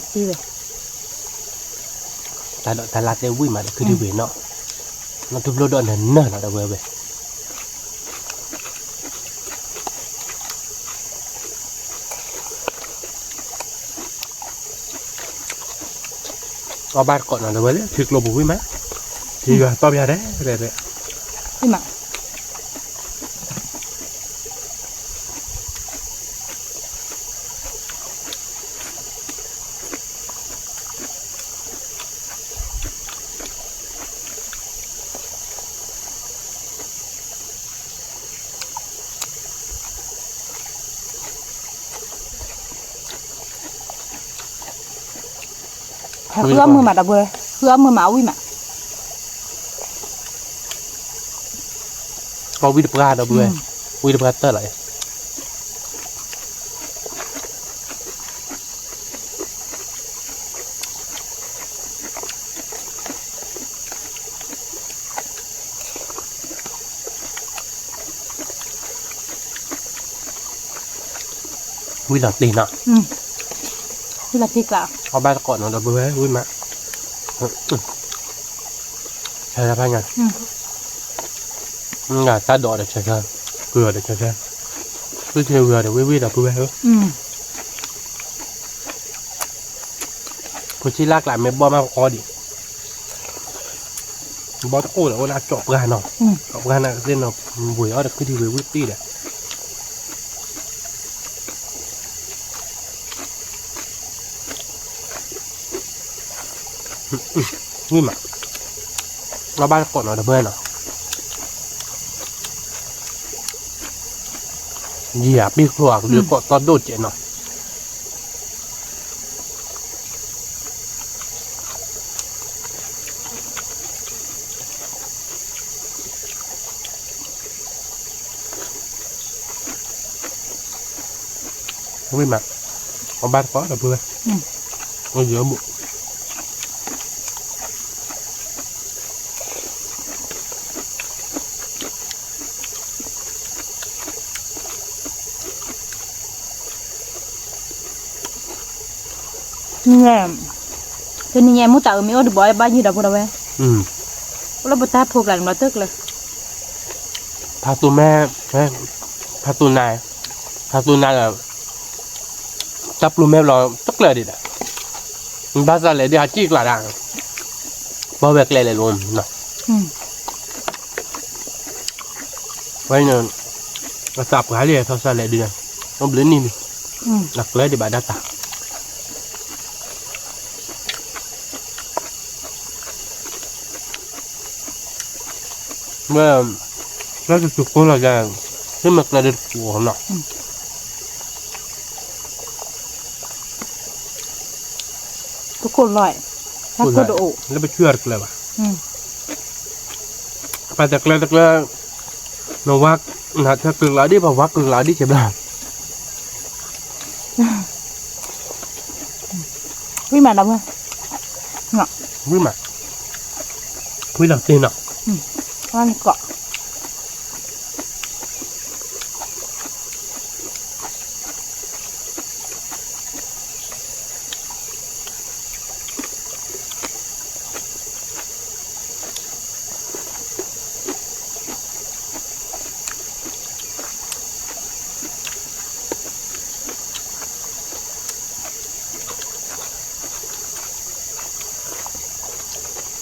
ပှၤ, ဟံၣ်လီၤတံၢ်ဝဲ, တၢ်ဒိးတၢ်လၢ်သ့ၣ်ဝံၣ်မးဒီး ခုၣ်ဒံဝံၤနီၤ, နီၢ်ထူၣ်ဖျိဒီးနၢၤနၢၤလီၤဒီပုၢ်ဝဲၢ်. အီၣ်ဘၣ်တကိးနီၤ ဒီပုၢ်ဝဲၢ်လၢ ထံကျိပူၤဝံၣ်မး, ထံယွၤတီၢ်ပယါဒဲးဒဲးဒဲး, ဝံၣ်မး. ဟဲဃုအီၣ်မုၢ်မးဒီပုၢ်ဝဲၢ်, ဃုအီၣ်မုၢ်မးအဝံၣ်မး, အီၣ်ဝံၣ်တပှၢ်ဒီပုၢ်ဝဲၢ်, ဝံၣ်တပှၢ်တၢၢ်လီၤ. ဝံၣ်လီၤတံၢ်နီၤ, ဝံၣ်လီၤတံၢ်ကျါ, အီၣ်ဘၣ်တကိးနီၤ ဒီပုၢ်ဝဲၢ် ဝံၣ်မး, ဆၢဖးညါ, တၢ်ဒိးဒီးဆၢဆၢ, ကုၤအီၤဒီးဆၢဆၢ, ကုၤဆၢဝံၤအီၤဒီးဝံၣ်ဝံၣ်ဒီပုၢ်ဝဲၢ်ဧၢ. ပဆံလၢ်ကျါမ့ၢ်ဘီၣ်မးပဃီဒံး, ဘီၣ်တအိၣ်ဒီးအိၣ်လၢအကၠီပှၢ်နီၤ, ကၠီပှၢ်န့ၣ်သ့ၣ်နီၤ, ဝံၤအီၣ်ဒီးခုၣ်ဒံဝံၤဝံၣ်တံၢ်ဒီး ဝံၣ်မး, အီၣ်ဘၣ်တကိးနီၤ ဒီပုၢ်ဝဲၢ်နီၤ, ယံာ်ဧါ ပ့ၢ်ကျိဧါ ကဒုးကိးတီၢ်ဒိၣ်စဲးနီၤ. ဝံၣ်မး, အီၣ်ဘၣ်တကိးဒီပုၢ်ဝဲၢ်, အိၣ်ယံၤအိၣ်ဘူး. တနံၤညါ မူတၢ်အုးမ့ၢ်အိၣ်တဘီဘၣ်ယံၤဒီပုၢ်ဝဲၢ်, အိၣ်လၢပတၢ်ဖိကျါန့ၣ်ဘျီတၢ်ကျၢၤ, ဖးသူမဲ, ဖးသူနၤ, ဖးသူနၤဒီး တၢ်ပျုၤမဲဘျီတကျၢၤဒံးဒီး, ဘၣ်ဆၣ်လဲၤဒ်ဟးကံၣ်ကျါဒၣ်, ဘၣ်ဝဲကျဲလဲၤလိၤနီၤ, ဝဲန့ၣ် အသးပှၢ်လံ ထီၣ်စၢ်လဲၤဒ်န့ၣ်, အိၣ်ဘျုးနံၣ်လံ, အကျဲဒံးဘၣ်ဒၣ်တၢ် ဝဲ, လၢတတုၤကိၢ်လီၤယၤ, ဟ့ၣ်မ့ၢ်ကျဲဒ်တပူၤနီၤ, တကိၢ်လီၤ, တကိၢ်တအိၣ်, လၢပဆူၣ်တကျဲဘၣ်, ပှၤတကျဲတကျဲ, နဝါ, နတကျဲလီၤဒ် ပှၤဝါကျဲလီၤဒ်ကဲဘျီ ဝံၣ်မးဒီးဝဲ, ဝံၣ်မး, ဝံၣ်ဒီးတ့ၢ်နီၤ, ဝံၣ်ကီး.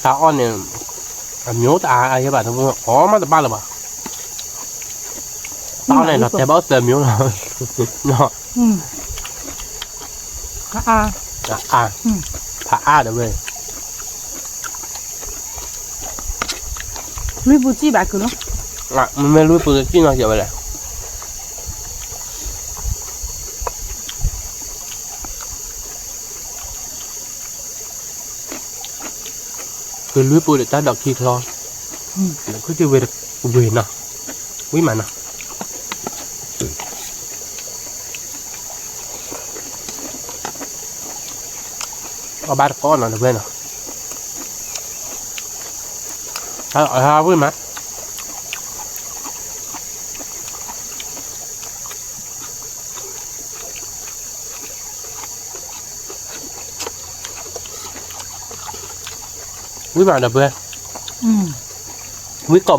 တၢ်အီၣ်န့ၣ် အမျိုးတအါအါယဲဘၣ်, အီၣ်မးတဘၣ်လၢၤဘၣ်. တၢ်အီၣ်န့ၣ် ဒီးတဲဘၣ်အိၣ်သၢမျိုးလီၤ. အါ, ဖးအါဒီးဝဲ လွံၢ်ပူၤစံၣ်ဘၣ်ကလီၤ. မ့မ့ၢ်လွံၢ်ပူၤစံၣ်နီၤ ကဲဝဲလဲၣ်. ကလွံၢ်ပူၤဒီးတၢ်ဒိးခံချီ, ခုၣ်ထံဝ့ၤတဝ့ၤနီၤ, ဝံၣ်မးနီၤ. အီၣ်ဘၣ်တကိးနီၤ တဝဲနီၤ, အဝံၣ်မး. ဝံၣ်မးဒီးပှဲၤ, ဝံၣ်ကိးမီလီၤနီၤ. ဘီၣ်ဘီလီၤကု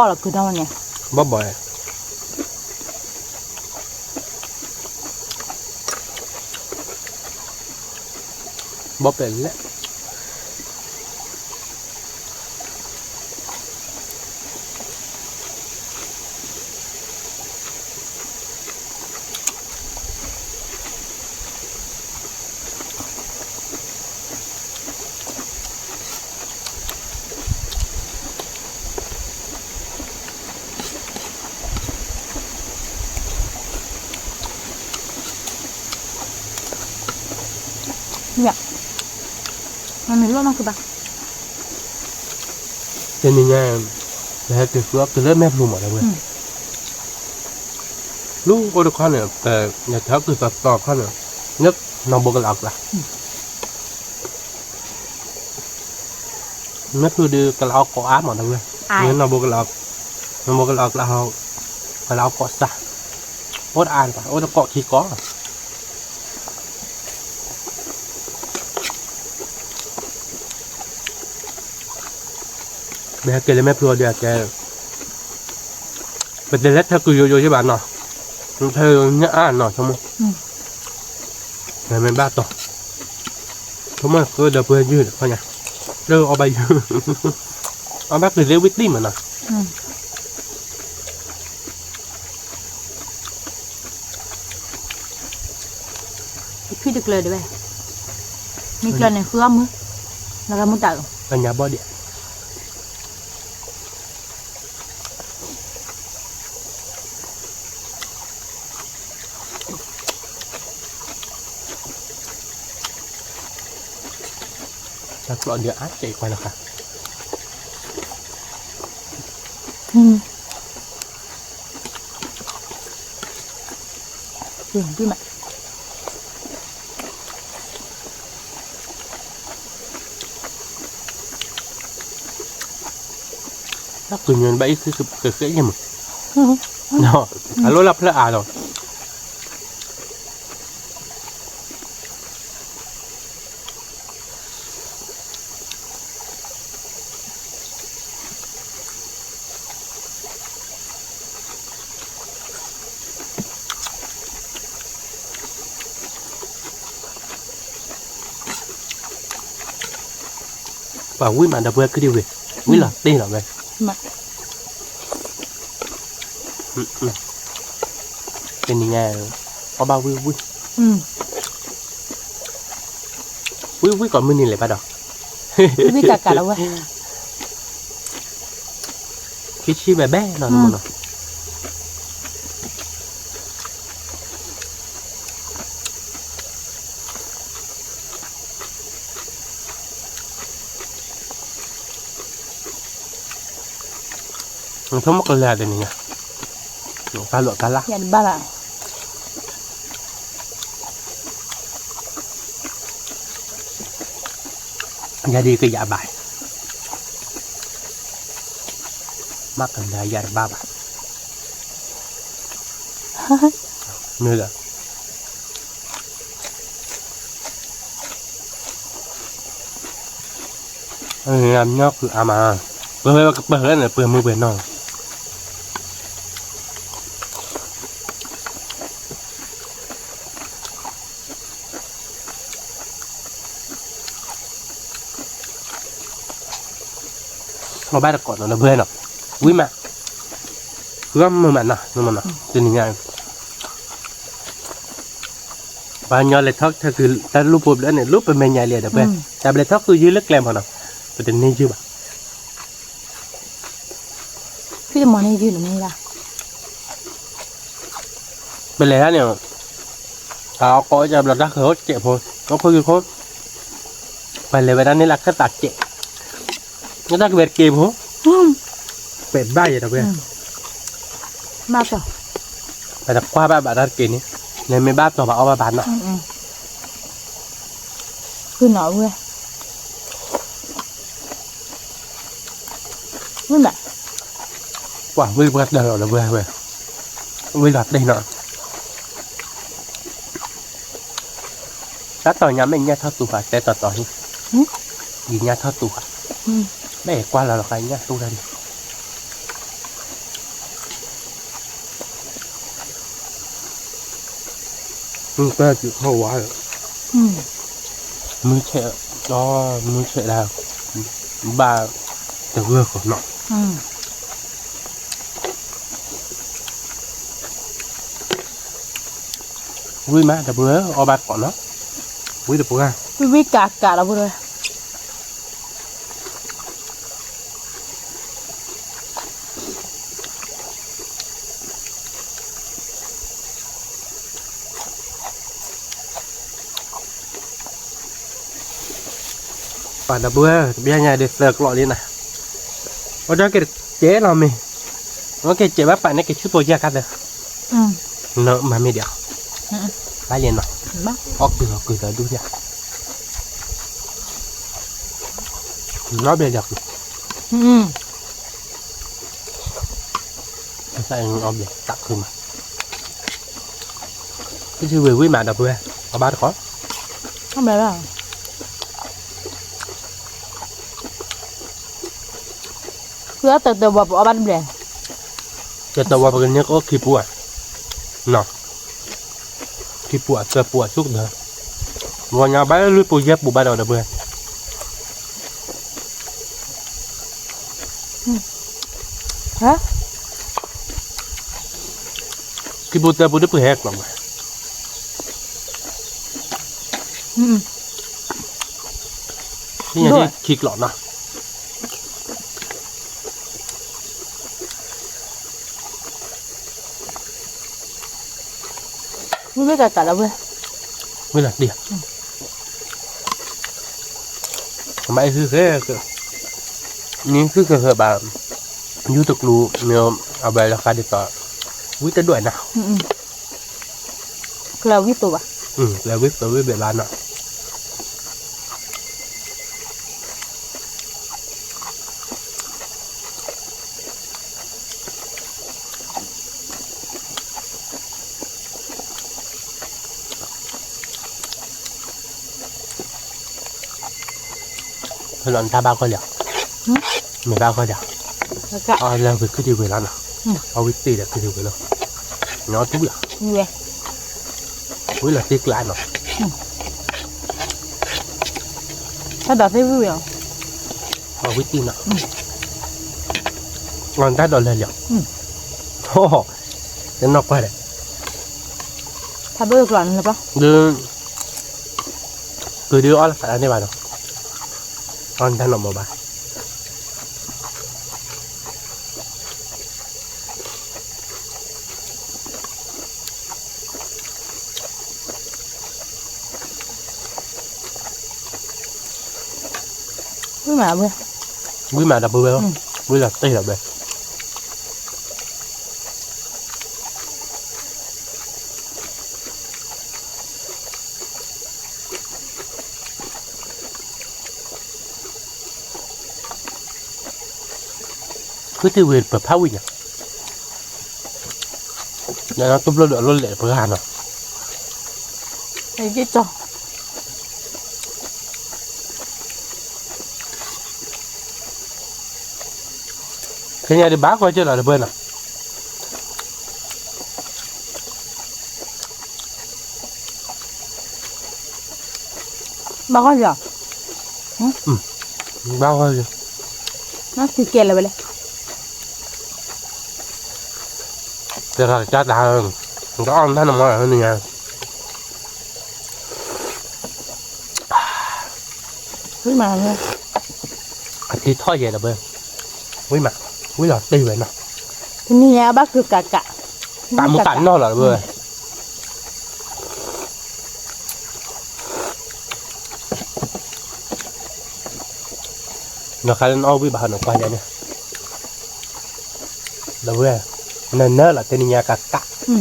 ၤတၢ်ဝဲန့ၣ်, ဘီၣ်ဘီ, ဘီၣ်ပဲာ်လဲၣ်. မ့ၢ်လီၤနီၢ်ကဘၣ်, တနံၤညါ ပဟဲက့ၤဃုအီၣ်က့ၤလၢမဲာ်ဖျိမး တဝဲ, လူၤအိၣ်တခီန့ၣ် ပဟဲက့ၤသီသီခီန့ၣ် လၢနီၢ်ဘိကလးအီၣ်ကျါ, မဲာ်ဖျိဒီး ကလးအီၣ်ကိးအါမး တဝဲ, နီၢ်ဘိကလးအီၣ်, နီၢ်ဘိကလးအီၣ်ကျါဟီ, ကလးအီၣ်ကိးစၢ်, အိၣ်တအါတပၤ အိၣ်တကိးခံကိး. ပဟဲက့ၤလၢမဲာ်ဖျိဒီးအကဲ, ပတလဲၤထၢကုၤယိယိယဲဘၣ်နီၤ, ထၢညၣ်အါနီၤ ဆိကမိၣ်, မ့ၢ်ဘၣ်တီၤ, ဆိကမိၣ်ဃုဒီးပှဲၤယုၢ်တခီညါ, လၢအီၣ်ဘၣ်ယုၢ်, အီၣ်ဘၣ်က့ၤလၢဝံၣ်တံၢ်မးနီၤ. ဖံတကျၢၤဒၣ်ဝဲ, မ့ၢ်ကျၢၤန့ၣ် ဃုအီၣ်မုၢ်, လၢဂၤမုၢ်တၢ်အုး, အညါဘီၣ်ဒံး, တၢ်ကျီၢ်ဒံးအါကဲကွၢ်လီၤဃာ်, ဘၣ်ကုၤညိဘၣ်အံၤသုကဃဲယဲၢ်မး, အလိၣ်လၢဖျၢၣ်အါလီၤ. ပှၤဝံၣ်မးဒီးပှဲၤခုဒံးဝံၤ, ဝံၣ်လီၤတ့ၢ်လီၤဝဲ, တနံၤညါ အီၣ်ဘၣ်ဝံၣ်ဝံၣ်, ဝံၣ်ဝံၣ်ကိးမုၢ်နံၤလဲၤဘၣ်ဒီး, ဝံၣ်ကးကးလီၤဝဲ, ဆံးဆံးဘဲဘဲလီၤနမနီၤ. နဆိကမိၣ်ကလဲၤတနံၤညါ, တၢ်လိာ်တၢ်လၢ်, ယၤဒံးကယၤဘၣ်, မ့ၢ်ကလဲၤယၤတဘၣ်ဘၣ်, မ့ၢ်လၢ ညီကုၤအါမး, ပှဲၤဝဲကပၢၤလၢန့ၣ် ပှဲၤမုၢ်ပှဲၤနီၢ်, အီၣ်ဘၣ်တကိးနီၤ ဒီပုၢ်ဝဲၢ်နီၤ, ဝံၣ်မး, ဃုအီၣ်မုာ်မးနီၤ, မနီၤ, တနံၤညါ, ပှၤညီလဲၤထီၣ်ထၢကုၤတၢ်လူၢ်ဖိဘျၢန့ၣ် လူပမဲာ်ညါလံဒီပုၢ်ဝဲၢ်, တၢ်ပလဲၤထီၣ်ကုၤယုၢ်လၢကျဲမနီၤ, ပတန့ၢ်ယုၢ်ဘၣ် ဖံတမီၤန့ၣ်ယုၢ်န့ၣ်မ့ၢ်ဒၣ် ပလဲၤဒၣ်န့ၣ်, တၢ်အီၣ်ကီၢ်ကဘျီတၢ်ဃဲၤအိၣ်စဲးဖိ, အိၣ်ခိၣ်ယုၢ်ခိၣ်, ပလဲၤဝဲဒၣ်န့ၣ်လၢခၢၣ်သးစဲး, နတၢ်ကဝဲတက့ၢ်ဖိ, ပဲာ်ဘၣ်ယဲဒီပုၢ်ဝဲၢ်, ပတကွၢ်ဘၣ်ဘၣ်တၢ်တက့ၢ်န့ၣ်, နမ့ၢ်ဘၣ်တီၤဘၣ်အီၣ်ဘၣ်ဘၣ်နီၤ ဝံၣ်မး, ဝံၣ်လီၤတ့ၢ်နီၤ, တၢ်တီၤညါမ့ၢ်ညၣ်ထီၣ်သူဃာ် တဲတီၤတီၤန့ၣ်, ယညၣ်ထီၣ်သူဃာ်, မ့ၢ်ကွၢ်လီၤလီၤဃာ်ညၣ်သူတၢ်န့ၣ် မုၢ်ကၢၢ်က့ၤဟီၣ်ဝါလီၤ, မုၢ်ဆဲး, မုၢ်ဆဲးဒၣ်, ဘၣ်တဂၢၢ်ဃီနီၤ, ဝံၣ်မး ဒီပုၢ်ဝဲၢ် အီၣ်ဘၣ်တကိးနီၤ, ဝံၣ်တပှၢ်, ဝံၣ်ဝံၣ်ကးကးဒီပုၢ်ဝဲၢ် ပှၤဒီပုၢ်ဝဲၢ် တဘျီညါဒ်သၢကျီးလံနၤ, အိၣ်ဒီးက့ၤစဲးလီၤမ့ၢ်, အိၣ်က့ၤစဲးဘၣ်ပာ်န့ၢ်က့ၤဆူၣ်ဖိယဲၢ်ခါသၢ, မၤမ့ၢ်ဒံး, ဘၣ်လံနီၤ, အီၣ်ကုၤလီၤကုၤသးဒူၣ်ယါ, နီၣ်ဘျဲၣ်လီၤကုၤ, အီၣ်ဘျဲၣ်တၢ်ခုမး, ကထံၣ်ဝဲဝံၣ်မးဒီပုၢ်ဝဲၢ်, အီၣ်ဘၣ်တကိး, အီၣ်ဘျဲၣ်ဘၣ် ဃုအီၣ်တၢၤတၢၤဝီၤ ပအီၣ်ဘၣ်တဘျဲၣ်, တၢၤတၢၤဝီၤ ပကန့ၢ်ကအိၣ်ခံပူၤဧါ, ခံပူၤဧါ သၢပူၤဧါ ဆူၣ်ကတၢၢ်, ဝီၤညါဘၣ်လၢလွံၢ်ပူၤယဲၢ်ပူၤဘၣ်ဒီး ဒီပုၢ်ဝဲၢ် ခံပူၤသၢပူၤဒ်ပဟဲကျီးမး, ခံကျီးနီၤ ဝံၣ်လီၤတံၢ်, မ့ၢ်အံၤဃုဃဲ, နံၤဃုဃဲဃဲဘၣ်, ယူတကျူ, မ့ၢ်အဝဲလၢဃာ်ဒ်သိး, ဝံၣ်တဒွဲၣ်နၤ, ကျဲဝံၣ်သိးဘၣ်, ကျဲဝံၣ်သိးဝံၣ်ဘဲးဘၣ်နီၤ ဖဲလီၤနတၢ်ဘၣ်ကီၢ်လံ, မ့ၢ်ဘၣ်ကီၢ်လံ, အီၣ်လၢဝံၤခုၣ်ထံဝံၤလီၤနီၤ, အီၣ်ဝံၣ်တ့ၢ်ဒီးခုၣ်ထံဝံၤလီၤ, ညီတူၢ်လီၤ, ဝံၣ်လီၤတ့ၢ်ကျါနီၤ, တၢ်ဒိးသ့ၣ်ဝံၣ်ဝံၣ်, အီၣ်ဝံၣ်တ့ၢ်နီၤ, အီၣ်တၢ်ဒိးလၢာ်လံ, တနီၢ်ကွၢ်ဒီး ဖးဒိၣ်တကျီးန့ၣ်လၢပှၤ ဒုး, ကုၤဒုးအီၣ်လၢသးတၢ်န့ၢ်ဘၣ်နီၤ, အီၣ်နတၢ်နီၢ်မီၤဘၣ်, ဝံၣ်မး, ဝံၣ်မးဒီပုၢ်ဝဲၢ်, ဝံၣ်လီၤတ့ၢ်လီၤဘဲ ခုၣ်ထံဝံၤပဖးဝံၣ်ညါ, နတူၢ်ဘျီဒီးအလိၣ်လဲၤပှၤဂၤနီၤ, ခဲညါဒ်ဘၣ်ဂီၢ်ကၢလီၤဒီပုၢ်ဝဲၢ်နီၤ ဘၣ်ဂီၢ်လံ, ဘၣ်ဂီၢ်လံ, နက့ၤကဲလၢၤဝဲလဲၣ်. တၢ်တၢ်တၢ်, တအီၣ်နတၢ်နမီၢ်လၢနညါ, ဝံၤမး, အတံၤထီၣ်ယဲၢ်ဒီးဘၢ, ဝံၤမး, ဝံၤလီၤတ့ၢ်ဝဲနီၤ, တနံၤညါဘၣ်ကုာ်ကးကး, တၢ်မူကးနီၢ်လီၤဒီးဘၢ နခါလၢနအီၣ်ဝံၣ်ဘၣ်ဟီနကွၢ်ယါန့ၣ်, ဒီးဝဲ, နနၢလီၤတနံၤညါကးကး, ထီ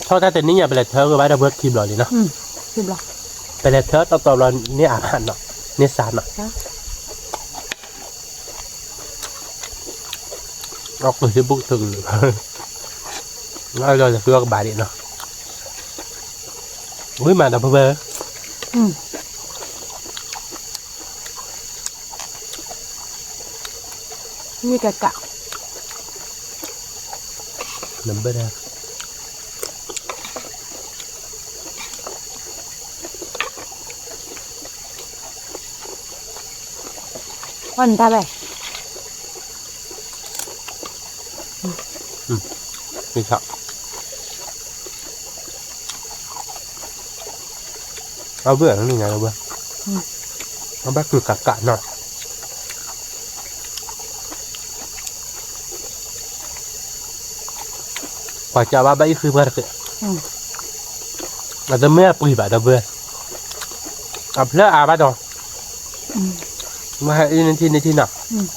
ၣ်တၢ်တနံၤညါ ပလဲၤထၢကဘၣ်ဒီးဝဲခံဘျီလံနီၤ, ပလဲၤထၢတီတီဘျီန့ၣ်အါဘၣ်နီၤ, န့ၢ်စးနီၤ, အီၣ်ကုၢ်စ့ဘူးကထုးကလုာ်, အီၣ်လီၤလၢသုအီၣ်ကဘၣ်ဒံးနီၤ, ဝံၤမးဒီးပဝဲ မ့ၢ်ကကး, နဘၣ်ဒၣ်, အီၣ်နတၢ်ဘၣ်, မ့ၢ်ဆၣ် အဝဲၢ်နညါဝဲ, အဘၣ်ကုာ်ကးကးနီၤ, ပှၤကးဘၣ်ဘၣ်အံၤဃ့ပှၤတဃ့, အတမ့ၢ်အပှံၤဘၣ်ဒီးဝဲ, အဖျၢၣ်အါဘၣ်ဒီး, မ့ၢ်ဟဲအံၤနထံၣ်နထံၣ်နီၤ တပျၢ်လီၤ, ဝံၣ်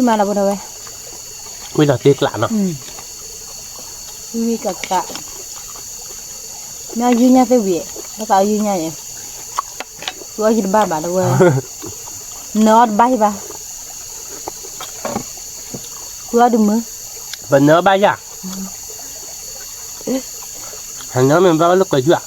မးလီၤပဒီးဝဲ, ဝံၣ်လီၤတ့ကျးနီၤ, ဝံၣ်ဝံၣ်ကးကး, မ့ၢ်အီၣ်ယုၢ်ညါသ့ၣ်ဝံၤ, ဘၣ်သးအီၣ်ယုၢ်ညါယဲ, ဃုအီၣ်ယုၢ်တဘၣ်ဘၣ်ဒီးဝဲ, နအီၣ်တဘၣ်ယဘၣ်, ဃုအီၣ်တမုာ်, ပနအီၣ်ဘၣ်ယၤ ဟးနမ့ၢ်ဘၣ်လၢကီၢ်ယွၤ,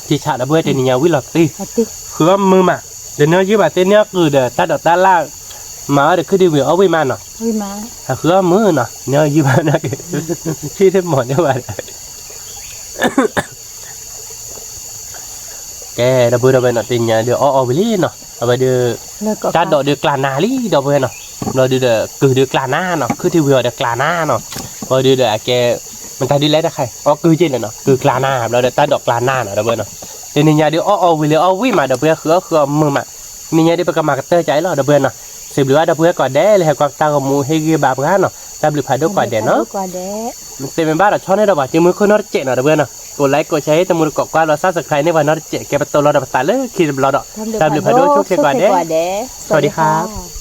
ထံဆးဒီပုၢ်ဝဲၢ်တနံၤညါဝံၣ်လီၤတ့, ဃုအီၣ်မုာ်မး, ဒီးနယုၢ်ဘၣ်သ့ၣ်နကုၢ်ဒီးတၢ်ဒိးတၢ်လၢ်, မၤအီၣ်ဒီးခုဒံးဝံၤအီၣ်ဝံၣ်မးနီၤ, ဟးဃုအီၣ်မုာ်နီၤ, နယုၢ်ဘၣ်နက့ၤ, ထံၣ်တမီၤန့ၢ်ဘၣ်ဒီး ကဲ ဒီပုၢ်ဒီဝဲၢ်နီၤ တနံၤညါဒုးအီၣ်အီၣ်ဝံၤလံနီၤ, အဝဲဒုး တၢ်ဒိးဒုးကျါနၤလံဒီပုၢ်ဝဲၢ်နီၤ, ဘျီဒုးဒီးကုၢ်ဒုးကျါနၤနီၤ, ခုထံဝံၤအီၤဒီးကျါနၤနီၤ, ဘျီဒုးဒီးအကဲ မတၤဒုးလဲၣ်တခါ အီၣ်ကုၢ်က့ၤလဲၣ်နီၤ, ကုၢ်ကျါနၤ ဘျီဒီးတၢ်ဒိးကျါနၤနီၤ ဒီပုၢ်ဝဲၢ်နီၤ, တနံၤညါဒုးအီၣ်အီၣ်ဝံၤလံအီၣ်ဝံၣ်မး ဒီပုၢ်ဝဲၢ်ဃုအီၣ်ဃုအီၣ်မုာ်မး, တနံၤညါဒုးပကမၤကတၢၢ်ကါအံၤလီၤ ဒီပုၢ်ဝဲၢ်နီၤ, စံးဘျုးဘၣ်ဒီပုၢ်ဝဲၢ်ကိးဂၤဒဲးလၢဟဲကွၢ်ပတၢ်ဂီၤမူဟ့ၣ်ဂံၢ်ဘါပှၤနီၤ, တၢ်ဘျုးဖးဒိၣ်ကိးဂၤဒဲးနီၤ တမ့ၢ်ဘၣ်ဒီးဆီန့ၣ်ဒီးပှၤစုမုၢ်ခိၣ်နီတစဲးနီၤ ဒီပုၢ်ဝဲၢ်နီၤ, ကိးlikeကိးshare တမူတကိးကွၢ်လီၤ subscribe န့ၢ်ပှၤနီတစဲး ကဲပတိၢ်လီၤဒီးပသးလၢခံတဘျီဒီး, တၢ်ဘျုးဖးဒိၣ်ဆိၣ်ဂ့ၤကိးဂၤဒဲး, စဝၤဒံခါ